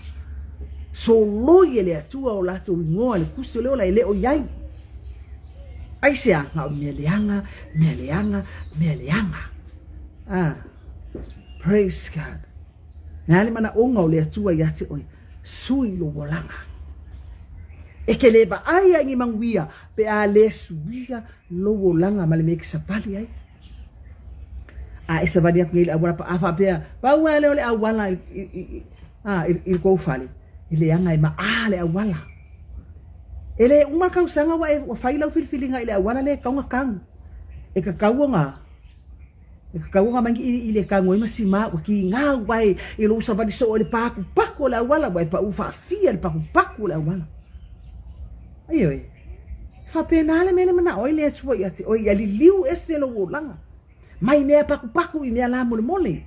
Soloi e le Atua o latou igoa le tusi o le ola e le o i ai. Aisea? Na o mea leaga, mea leaga, mea leaga. Ah, praise God. Le a le manaoga o le Atua ia te oe? Sui lou olaga. E ke le vaai ai ni manuia pe a le suia lou olaga ma le mea e ke savali ai. A e savali atu nei i le auala pa a faapea, pau lava lea o le auala i, i, i, a, i, i le tou fale, e leaga e maʻā le auala. E le uma le tausaga ua e ua fai lau filifiliga i le auala lea e tatau ona tanu. E tatau ona e tatau ona aumai ni iliili e tanu ai ma simā ua kigā uae i lou savali soo i le patupaku o le auala ua e paʻu faafia i le patupaku o le auala. Ioe. E faapena le mea le manao ai le Atua ia te oe ia liliu ese lou olaga mai mea pakupaku i mea lamolemole.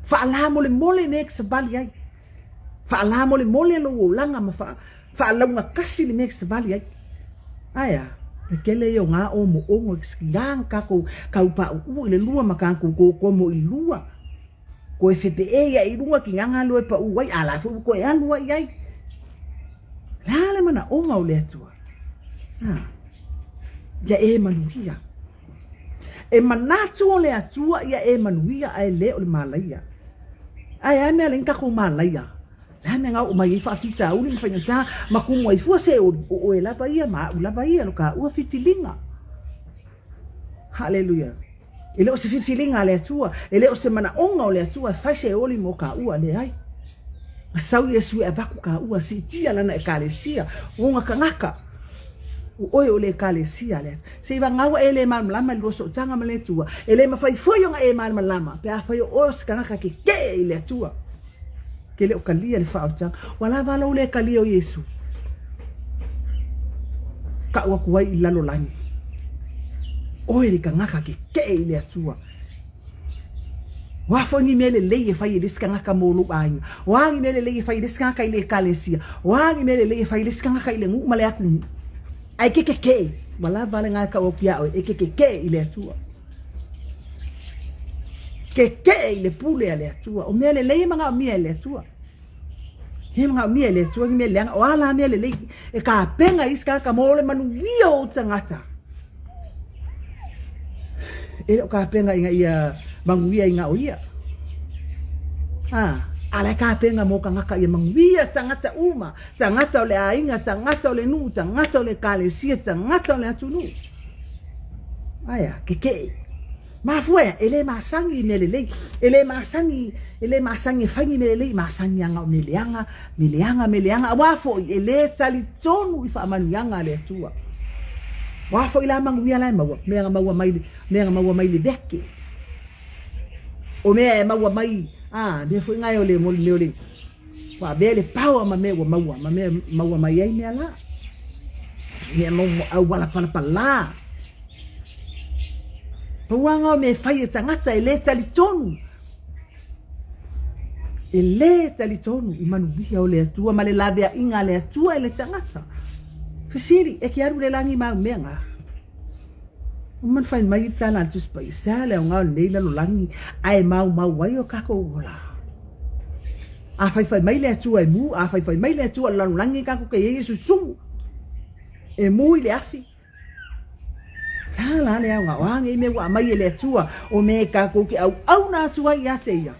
Faalamolemole mea e te savali ai. Faalamolemole lou olaga ma faa, faalaugatasi le mea e te savali ai. Ae a, le tele ia o ngā omoomo e kiā kākou kaupāʻuʻu i le lua ma kākou kokomo i lua. Koe fepeʻe ia i luga ki ngā ngā lua e paʻu ai, a la foi ua koe alu ai i ai. Le a le manaʻoga o le Atua? A, ia e manuia. E manatu o le Atua ia e manuia ae le o le malaia. Ae a mea leai ni tatou malaia? Le a mea na oo mai ai faafitauli ma faigata ma tumu ai fua se oli, o oe lava ia ma aʻu lava ia lo kaua filifiliga. Haleluia. E le o se filifiliga a le Atua, e le o se manaʻoga o le Atua e fai se oli mo kaua, leai. Na sau Iesu e avatu kaua, siitia lana Ekalesia, ona tagata. O oe o le Ekalesia a le Atua. Se i vagau e le malamalama i le lua sootaga ma le Atua, e le mafai foi ona e malamalama pe afai o oe o se tagata kekeʻe i le Atua. Ke le o kalia le faaolataga. Ua lava lou le kalia o Iesu. Kau aku ai i lalolagi. Oe le tagata kekeʻe i le Atua. O a foi ni mea lelei e fai e le isi tagata mo lou aiga. O a ni mea lelei e fai e le isi tagata i le ekalesia. O a ni mea lelei e fai e le isi tagata i le nuu ma le atunuu. Ae ke kekeʻe. Ua lava lena e kau aku iā oe, e ke kekeʻe i le Atua. Kekeʻe i le pule a le Atua. O mea lelei e manaomia e le Atua. E manaomia e le Atua ni mea leaga. O a la mea lelei e tapena i isi tagata mo le manuia o ou tagata. E le o tapena ina ia manuia i na o ia. A, a la e tapena mo tagata ia manuia tagata uma. Tagata o le aiga, tagata o le nuu, tagata o le ekalesia, tagata o le atunuu. Aea, kekeʻe. Mafua ea, e le masani i mea lelei, e le masani, e le masani e fai ni mea lelei, masani lava na o mea leaga, mea leaga, mea leaga, auā foi e le talitonu i faamanuiaga a le Atua. O a foi la manuia la e maua, mea na maua mai, mea na maua mai le veke. O mea e maua mai, a, mea foi na e o le, mea o le, Ua avea le power ma mea ua maua, ma mea maua mai ai mea la. Mea mau auala palapala. Pauanga o mea e fai e tagata e le talitonu. E le talitonu i manuia o le Atua ma le laveaiga a le Atua i le tagata. Fesili, e ke alu le lagi mau mea ngā. Uma fai mai le tala a le Tusi Paia, se a le aoga o lenei lalolagi ae maumau ai o takou ola. A faifai mai le Atua e mu, a faifai mai le Atua o le lalolagi tatou te i ai e susumu, e mu i le afi. La la le aoga, o a nei mea ua aumai e le Atua, o mea e tatou te auauna atu ai ia te ia.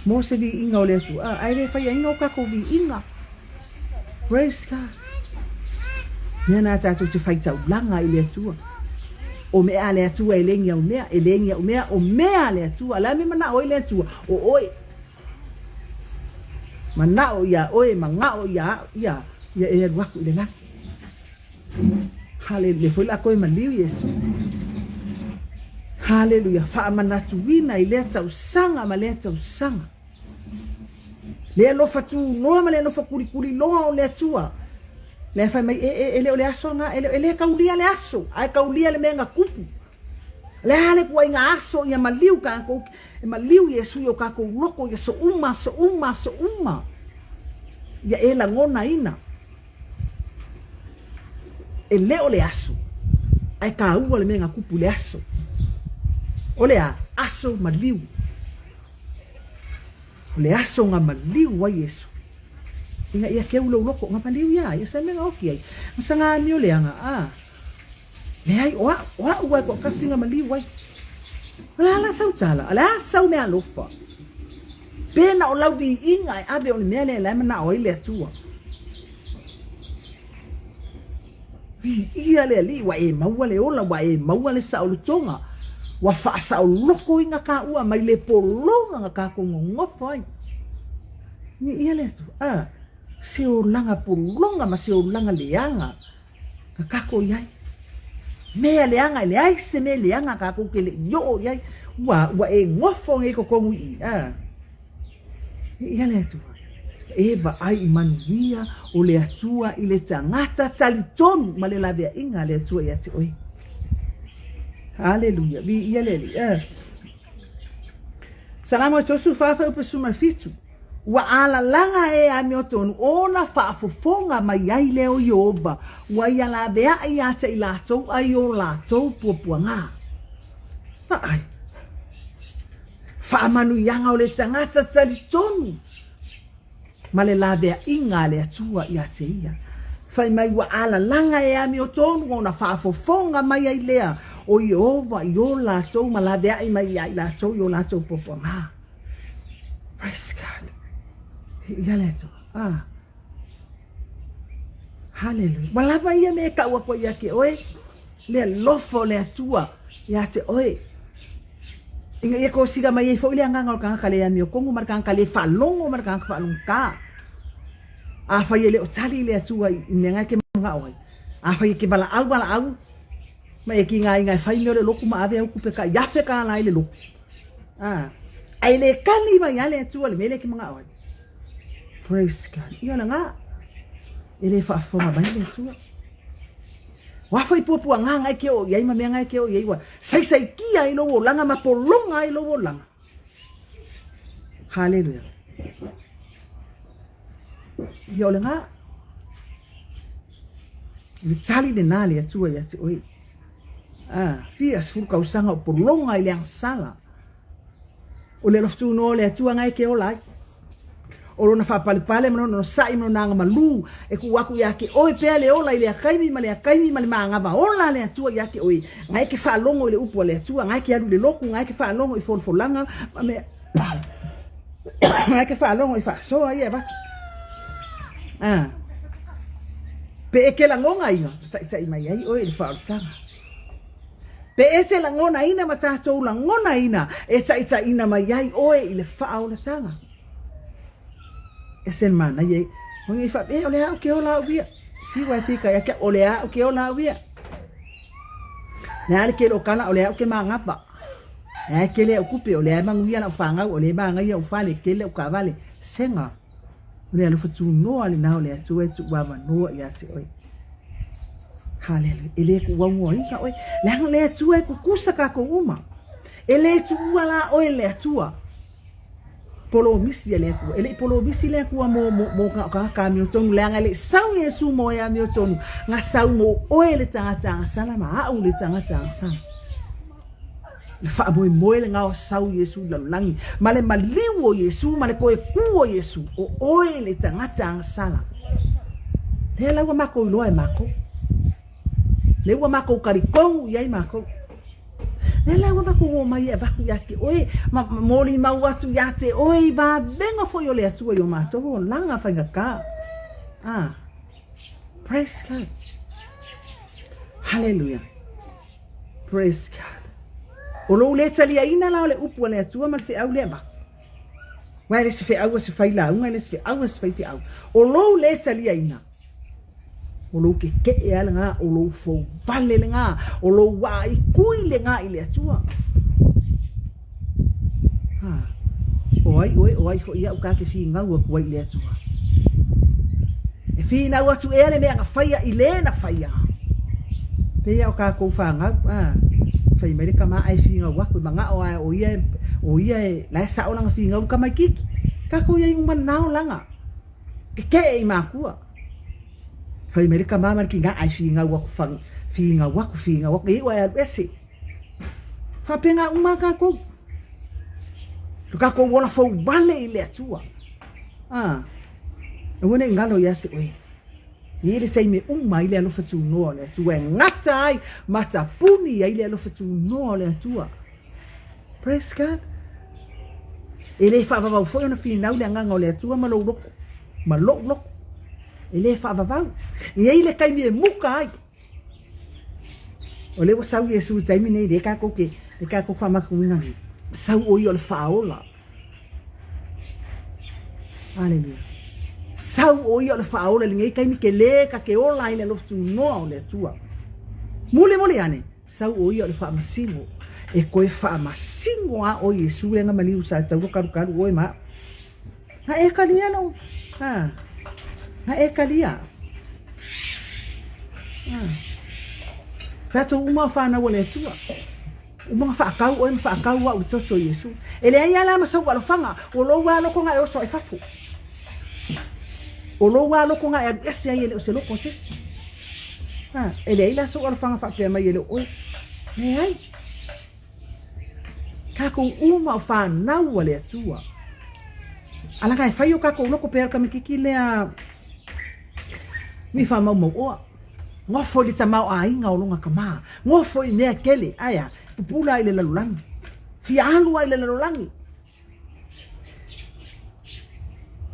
Mo se viiga o le Atua, ae le faiaina o tatou viiga. Praise God. Mea na tatou te faitaulaga i le Atua. O mea a le Atua e le ni au mea, e le ni au mea, o mea a le Atua. Le a mea manao ai le Atua? O oe. Manao ia oe, manao ia au, ia, ia e alu aku i le lagi. Haleluia. Le foi la koe maliu Iesu. Haleluia. Faamanatuina i lea tausaga ma lea tausaga. Le alofa tunoa ma le alofa kulikuliloa o le Atua. Lea fai mai, e, e, e le o le aso na, e le, e le kaulia le aso, ae kaulia le mea na tupu. Le a le tuaiga aso ia maliu kākou, e maliu Iesu i o kākou loko i aso uma, aso uma, aso uma. Ia e lagonaina. E le o le aso, ae kāua le mea na tupu i le aso. O le a, aso maliu. O le aso na maliu ai Iesu. Ina ia keu lou loko, na maliu ia ia sa mea na oki ai. Ma sa nga amio leaga, a, leai, o a'u, o a'u a e toatasi na maliu ai. O le a la sau tala? O le a sau meaalofa? Pe na o lau viiga e ave o le mea lea la e manao ai le Atua. Viia le Alii, ua e maua le ola, ua e maua le saolotoga, ua faasaolokoina kāua mai le pologa na kākou nonofo ai. Viia le Atua, a, se olaga pologa ma se olaga leaga na kākou i ai. Mea leaga, e leai se mea leaga kākou ke le i oo i ai, ua, ua e nofo nei i totonu i i, a. Viia le Atua. E vaai i manuia o le Atua i le tagata talitonu ma le laveaiga a le Atua ia te oe. Haleluia. Viia le Alii. Eh. Salamo e 34 fuaiupu 17. Ua alalaga e amiotonu ona faafofoga mai ai lea o Ieova, ua ia laveai ia te i latou ai o latou puapuaga. Vaai. Faamanuiaga o le tagata talitonu. ma le laveaiga a le Atua ia te ia. Fai mai ua alalaga e amiotonu ona faafofoga mai ai lea o Ieova i o latou ma laveai mai ia i latou i o latou puapuaga. Praise God. Ia le Atua. Ah. Hallelujah. Ua lava ia mea e kau aku ai ia te oe, le alofa o le Atua ia te oe. Ina ia kosika mai ai foi le agaga o le tagata le amiotonu ma le tagata le faalogo ma le tagata faalogotā. Afai e le o tali le Atua i mea na e te manao ai, afai e te valaau valaau ma e tigaina e fai mea o le lotu ma ave au tupe tai $1,000 i le lotu, a, ae le tali mai lava le Atua i le mea lea e te manao ai. Praise God. Ia o lena, e le faafofoga mai le Atua. O a foi puapuaga na e te oo i ai ma mea na e te oo i ai, ua saisaitia ai lou olaga ma pologa ai lou olaga. Haleluia. Ia o lena. Le tali lena le Atua ia te oe. Ah, fia sefulu tausaga o pologa i le agasala. O le alofa tunoa o le Atua na e te ola ai. O lona faapalepale ma lona onosai ma lona agamalu e tuu atu ia te oe pea le ola i lea taimi ma lea taimi ma le magava ola a le Atua ia te oe. Na e te faalogo i le upu a le Atua, na e te alu i le lotu, na e te faalogo i folafolaga ma mea na e te faalogo i faasoa ia e avatu. Ah. Pe e te lagonaina, taitai mai ai oe i le faaolataga. Pe e te lagonaina ma tatou lagonaina e taitaiina mai ai oe i le faaolataga. Ese le manaia e. O ngi fa e o le au ke ola au ia. Fiu ai fika ia ke o le au ke ola au ia. Le ale ke lo kala o le au ke mangapa. Le ai ke le au kupe o le ai manguia lau whangau o le mangaia o fale ke le au kavale. Senga. O le alofa tunoa lena o le Atua e tuuavanoa ia te oe. Haleluia. E le kuauoaina oe. Leaga le Atua e kukusa kākou uma. E le tuua la oe le Atua. Polomisi a le Atua. E le i polomisi le Atua mo, mo, mo ka, ka, ka amiotonu. Leaga e le i sau Iesu mo e amiotonu. Ga sau mo oe le tagata agasala ma au le tagata agasala. Le faamoemoe lena o sau Iesu i lalolagi, ma le maliu o Iesu, ma le toe kū o Iesu, o oe le tagata agasala. Lea la ua makou iloa e makou. Lea ua makou talitonu i ai makou. Lea la ua makou o mai e avatu ia te oe, ma molimau atu ia te oe i vavega foi o le Atua i o matou olaga faigata. Ah, praise God. Hallelujah. Praise God. O lou le taliaina la o le upu a le Atua ma le feau lea avatu. Aua e le se feau a se failauga, e le se feau a se faifeau. O lou le taliaina, o lou kekeʻe lava lena, o lou fouvale lena, o lou aaikui lena i le Atua. Ha. O ai oe, o ai foi au ta te finau atu ai i le Atua. E finau atu ea le mea na faia i le na faia. Pei o tatou fanau, a, fai mai le tama ae finau atu, e manao lava o ia, o ia e, la e sao lana finau i tamaititi. Tatou i ai uma na olaga, kekeʻe i makua. Fai mai le tama ma le kina ae finau atu, finau atu, finau atu, e iu ae alu ese. Faapena uma a tatou. Lo tatou ola fou vale i le Atua. Ah, aua ne i galo ia te oe. E i ai le taimi e uma ai le alofa tunoa o le Atua, e gata ai ma tapuni ai le alofa tunoa o le Atua. Praise God. E le faavavau foi ona finau le agaga o le Atua ma lou loto, ma lou loto. E le faavavau. E i ai le taimi e muka ai. O lea ua sau Iesu i le taimi nei, lea tatou te, lea tatou faamatuina nei, sau o ia o le faaola. Aleluia. Sau o ia o le faaola i lenei taimi tele ta te ola ai le alofa tunoa o le Atua. Mulimuli ane, sau o ia o le faamasino. E toe faamasino lava oe Iesu lea na maliu sa e taua kalukalu oe ma au. Na e talia lou, ha, na e talia. Ha. Tatou uma o whanau o le Atua. Uma nga whaakau oe ma whaakau au i toto Iesu. E leai a la ma sau alofaga, o lou a loko nga e oso ai fafo. O lou a loko nga e alu ese ai e le o se loko o sesi. Ha, e leai la sou alofaga faapea mai e le o oe. Leai. Tatou uma o fanau a le Atua. Alaga e fai o kākou loko pea o le kamakiki lea ni faamaumau oa. Gofo i le tamaoaiga o lona tama. Gofo i mea tele. Ae a? Pupula i le lalolagi. Fia alu ai i le lalolagi.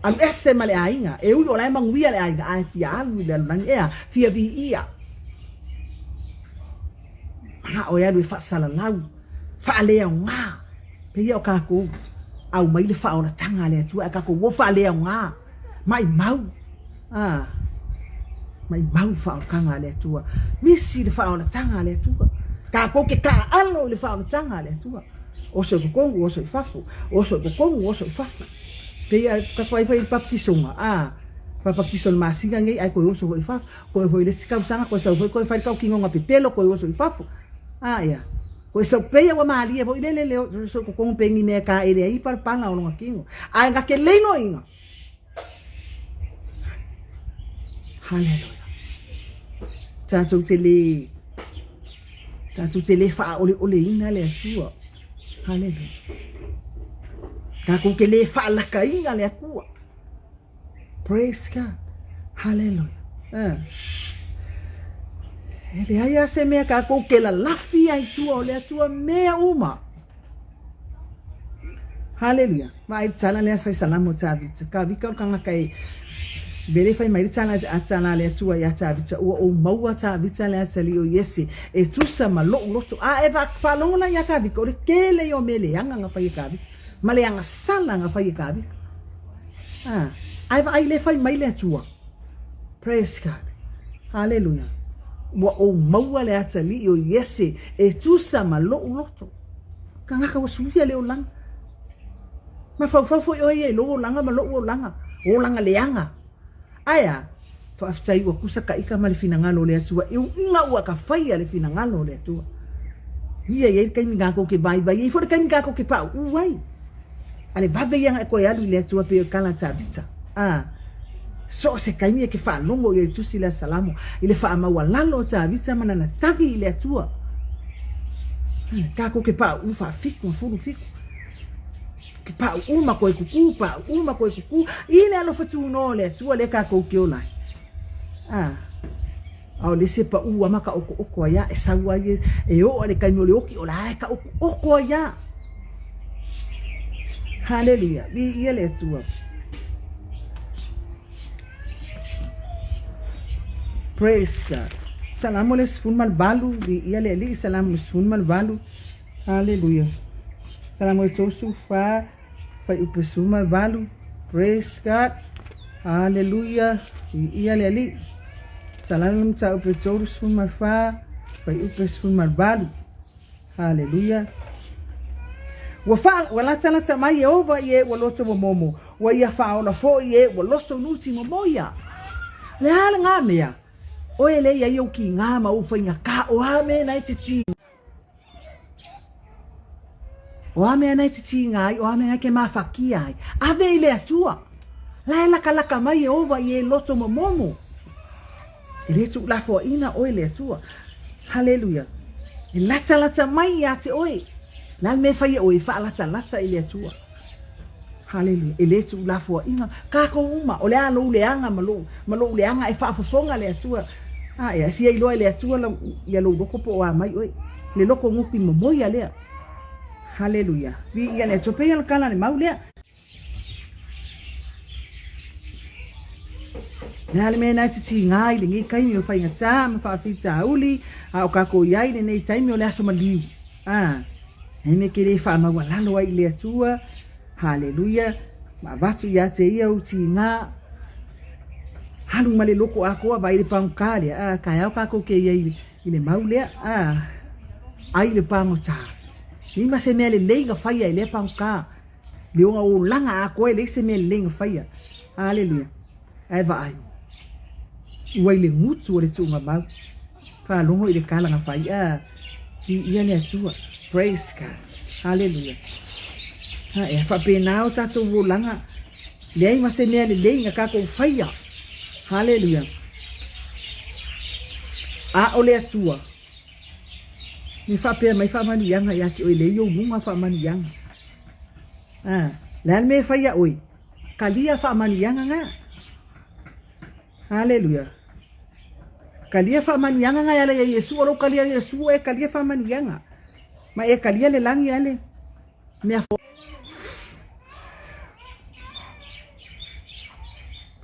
Alu ese ma le aiga. E ui o la e manuia le aiga, ae fia alu i le lalolagi. Ea, fia viia. Manao e alu e faasalalau, faaleaoga. Pei o kākou, aumai le faaolataga a le Atua, ae kākou o faaleaoga. Maimau. Ah, maimau le faaolataga a le Atua. Misi le faaolataga a le Atua. Kākou ke kāʻalo i le faaolataga a le Atua. Oso i totonu, oso i fafo. Oso i totonu, oso i fafo. Pei ka koe fai i le papakisoga, a, papakiso le masina nei, ae koe oso foi i fafo. Koe foi le isi tausaga, koe sau foi koe fai le tautinoga pepelo, koe oso i fafo. A, ia. Koe sau pei ua malie foi lele le oso i totonu pei ni mea e kāʻele ai palapala o lona kino. Ae na ke leinoina. Haleluia. Tātou te le tātou te le whaaoleoleina le Atua. Haleluia. Tātou te le whaalakaina le Atua. Praise God. Haleluia. Eh. E leai a se mea kākou ke lalafi ai tua o le Atua mea uma. Haleluia. Vaai le tala lea fai Salamo Tavita. Tavita o le tagata e mele fai mai le tala a tala a le Atua iā Tavita, ua ou maua Tavita le atalii o Iese e tusa ma loʻu loto. A e faalogo la iā Tavita, o le tele ia o mea leaga na fai e Tavita, ma le agasala na fai e Tavita. A, ae vaai le fai mai le Atua. Praise God. Haleluia. Ua ou maua le atalii o Iese e tusa ma loʻu loto. Tagata ua suia le olaga. Mafaufau foi oe ia i lou olaga ma lou olaga, olaga leaga. Ae a? Faafetai ua kusa ka ika ma le finagalo o le Atua, e uiga ua ka faia le finagalo o le Atua. Ia i ai le taimi kākou ke vaivai, e i ai foi le taimi kākou ke paʻuʻu ai. A le vave ia na e koe alu i le Atua pei o le kala a Tavita. A, so o se taimi e ke faalogo ia i tusi lea Salamo, i le faamaualalo o Tavita ma lana tagi i le Atua. Kākou ke paʻuʻu faafitu ma fulu fitu. Ke paʻuʻu ma koe kukū, paʻuʻu ma koe kukū, i le alofa tūnō o le Atua lea kākou ke ola ai. A, ʻaʻole se paʻu ama ka ʻokoʻoko ai a e sau ai e oʻo le kaimi o le oki o la e ka ʻokoʻoko ai a. Haleluia. Viia le Atua. Praise God. Salamo le 18, viia le Alii, Salamo le 18. Haleluia. Salamo le 34, fuaiupu 18. Praise God. Haleluia. Viia le Alii. Salamo le mataupu 34, fuaiupu 18. Haleluia. Ua, fa, ua latalata mai Iehova i e ua loto momomo, ua ia faaola foi i e ua loto nuti momoia. Le a le ngā mea, oe le ia i ou ki ngā ma ou whainga ka o a mea na e te tī. O a mea na e te tī ngā ai, o a mea na e ke māwhakia ai. Ave i le Atua. La e lakalaka mai Iehova i e loto momomo. E le tuulafoaina oe le Atua. Haleluia. E latalata mai ia te oe. Le a le mea e fai e oe e faalatalata i le Atua. Haleluia. E le tuulafoaina. Kākou uma, o le a lou leaga ma lou, ma lou leaga e faafofoga le Atua. A ea, e fia iloa e le Atua lau, ia lou loko po o a mai oe. Le loko gupi momoia lea. Haleluia. Viia le Atua. Pei o le kala le mau lea. Le a le mea na e titigā i lenei taimi o faigata ma faafitauli, a o kākou i ai i lenei taimi o le aso maliu. A, e mea ke le faamaualalo ai i le Atua, haleluia, ma avatu ia te ia ou tigā, alu ma le loko atoa vaai le pagotā lea, a, taeao kākou ke i ai i le mau lea, a, ai le pagotā. Nei ma se mea lelei na faia e lea pagotā. Le ona olaga atoa e leai se mea lelei na faia. Aleluia. Ae vaai. Ua i le gutu o le tuugamau. Faalogo i le kala na fai. A, viia le Atua. Praise God. Haleluia. A, e faapena o tatou olaga. Leai ma se mea lelei na tatou faia. Haleluia. A o le Atua. Me faapea mai faamanuiaga ia te oe, leai ou luga faamanuiaga. A, le a le mea e fai ia oe? Kalia faamanuiaga na. Haleluya. Kalia faamanuiaga na e ala ia Iesu, o lou kalia Iesu e kalia faamanuiaga. Ma e kalia le lagi ale mea fo.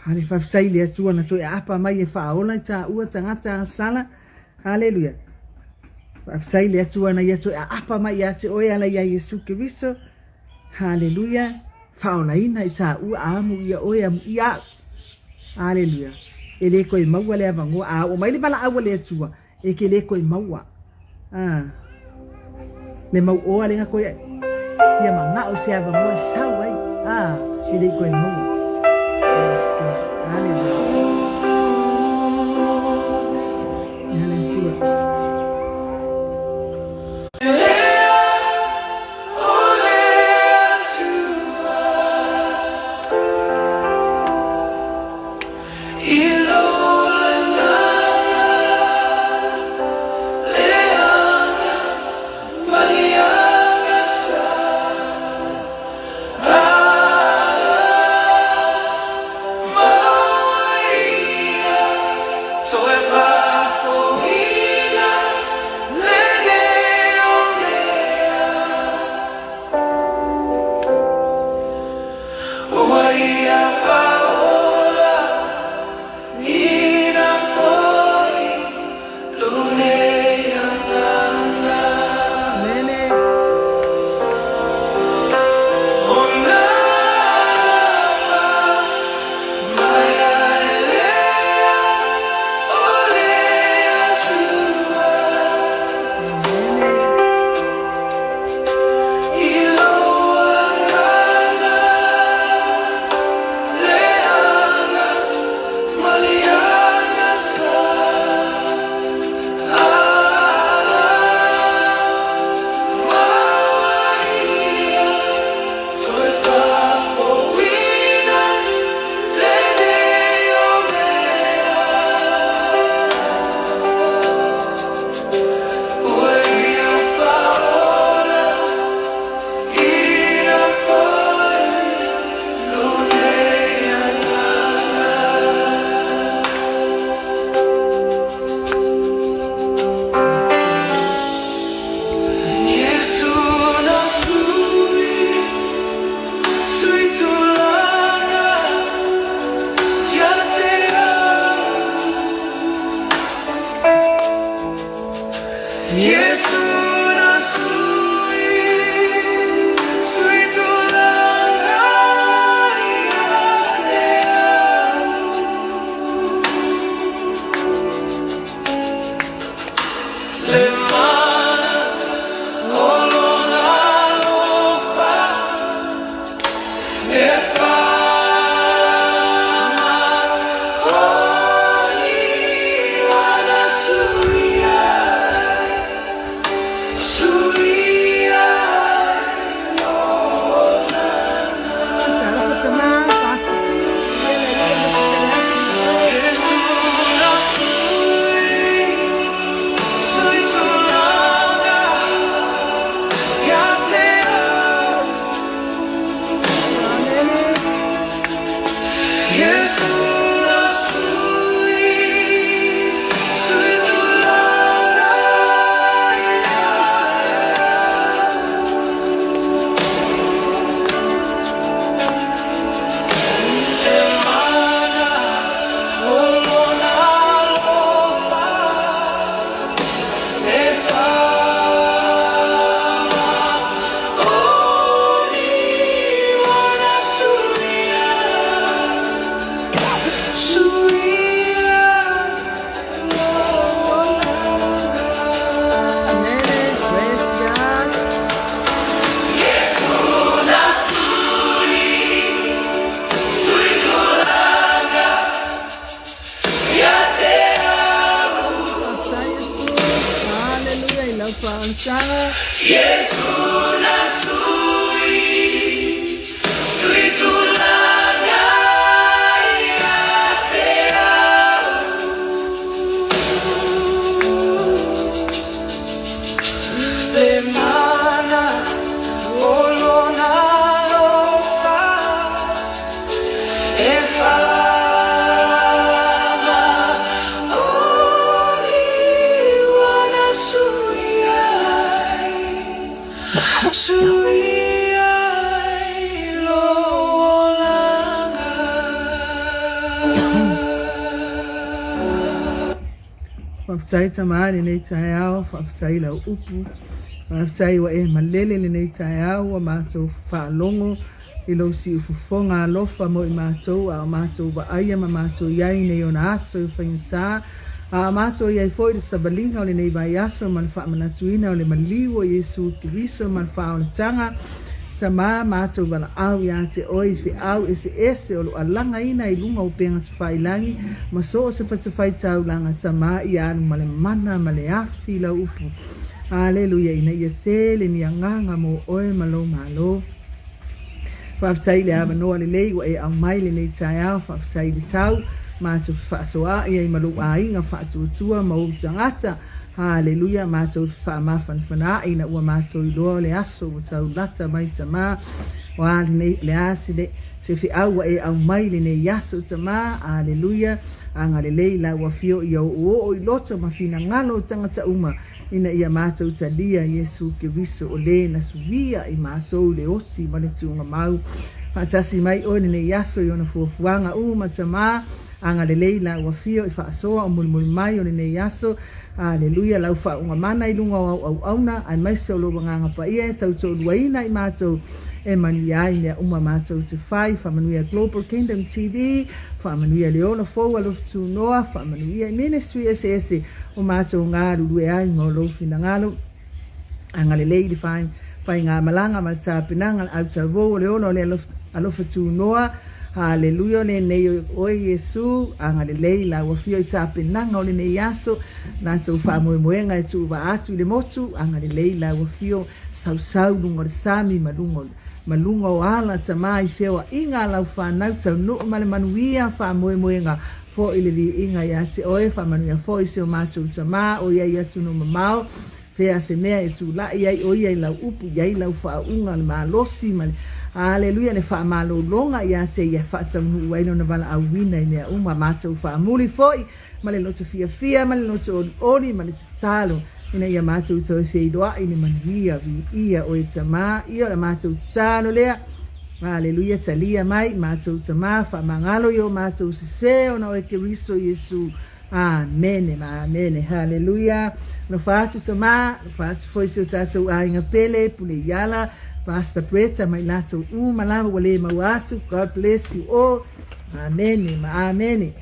Hale faafetai i le Atua na toe aapa mai e faaola i tāua tagata sala. Haleluya. Faafetai i le Atua na ia toe aapa mai ia te oe ala ia Iesu Keriso. Haleluya. Faaolaina i tāua amu ia oe amu ia au. Haleluya. E le koe maua le avanoa. A oo mai le valaau a le Atua, e ke le koe maua. Ah. Le mau oa le koe ai. Ia manao se avanoa e sau ai. Ah, e le koe maua. Praise God. Haleluya. Ia le Atua. Faafetai Tama i lenei taeao, faafetai i lau upu, faafetai ua e malele i lenei taeao ua matou faalogo i lou siufofoga alofa mo i matou a o matou vaaia ma matou i ai nei ona aso i faigata, a o matou i ai foi i le savaliga o lenei vaiaso ma le faamanatuina o le maliu o Iesu Keriso ma le faaolataga. Tama, matou valaau ia te oe i feau eseese o lo o alagaina i luga o upega tafailagi ma so o se fatafaitaulaga. Tama, ia alu ma le mana ma le afi lau upu. Aleluia, ina ia tele ni agaga mo oe ma lou Malo. Faafetai i le avanoa lelei ua e aumai lenei taeao, faafetai i le tau matou fefaasoaai ai ma lou aiga faatuatua ma ou tagata. Haleluia, matou fefaamafanafanaai ina ua matou iloa o le aso ua tau lata mai, Tama. O a lenei, o le a se, se feau ua e aumai lenei aso, Tama. Aleluia, agalelei i lau afio ia oooo i loto ma finagalo o tagata uma, ina ia matou talia Iesu Keriso o le na suia i matou i le oti ma le tuugamau. Faatasi mai oe lenei aso i ona fuafuaga uma, Tama. Agalelei lau afio i faasoa o mulimuli mai o lenei aso. Aleluia, lau faauuga mana i luga o au auauna, aemaise o lou Agaga Paia e tautoaluaina i matou e manuia ai mea uma matou te fai. Faamanuia Global Kingdom TV, faamanuia le ola fou Alofa Tunoa, faamanuia i ministry eseese o matou galulue ai mo lou finagalo. Agalelei i le faigamalaga ma le tapenaga le autauvou o le ola o le alofa tunoa. Haleluia, o lenei o oe Iesu. Agalelei lau afio i tapenaga o lenei aso, latou faamoemoega e tuuvaa atu i le motu. Agalelei lau afio sausau luga o le sami ma luga ma luga o ala tama i feoaiga a lau fanau taunuu ma le manuia faamoemoega Foi le viiga ia te oe, faamanuia foi si o matou tama o ia i atunuu mamao, fea se mea e tulai ai o ia i lau upu, i ai lau faauuga, le malosi ma le Aleluia, le faamalologa ia te ia e faataunuu ai lona valaauina i mea uma. Matou faamuli foi ma le loto fiafia ma le loto olioli ma le tatalo ina ia matou toe feiloai i le manuia. Viia oe Tama, ia o le matou tatalo lea. Aleluia, talia mai matou Tama, faamagalo i o matou sese ona oe Keriso Iesu. Amene ma amene. Haleluia. Alofa atu Tama, alofa atu foi si o tatou aiga pele, Pule Iala, Pastor Bretta ma i latou uma lava ua le maua atu. God bless you all. Amene ma amene.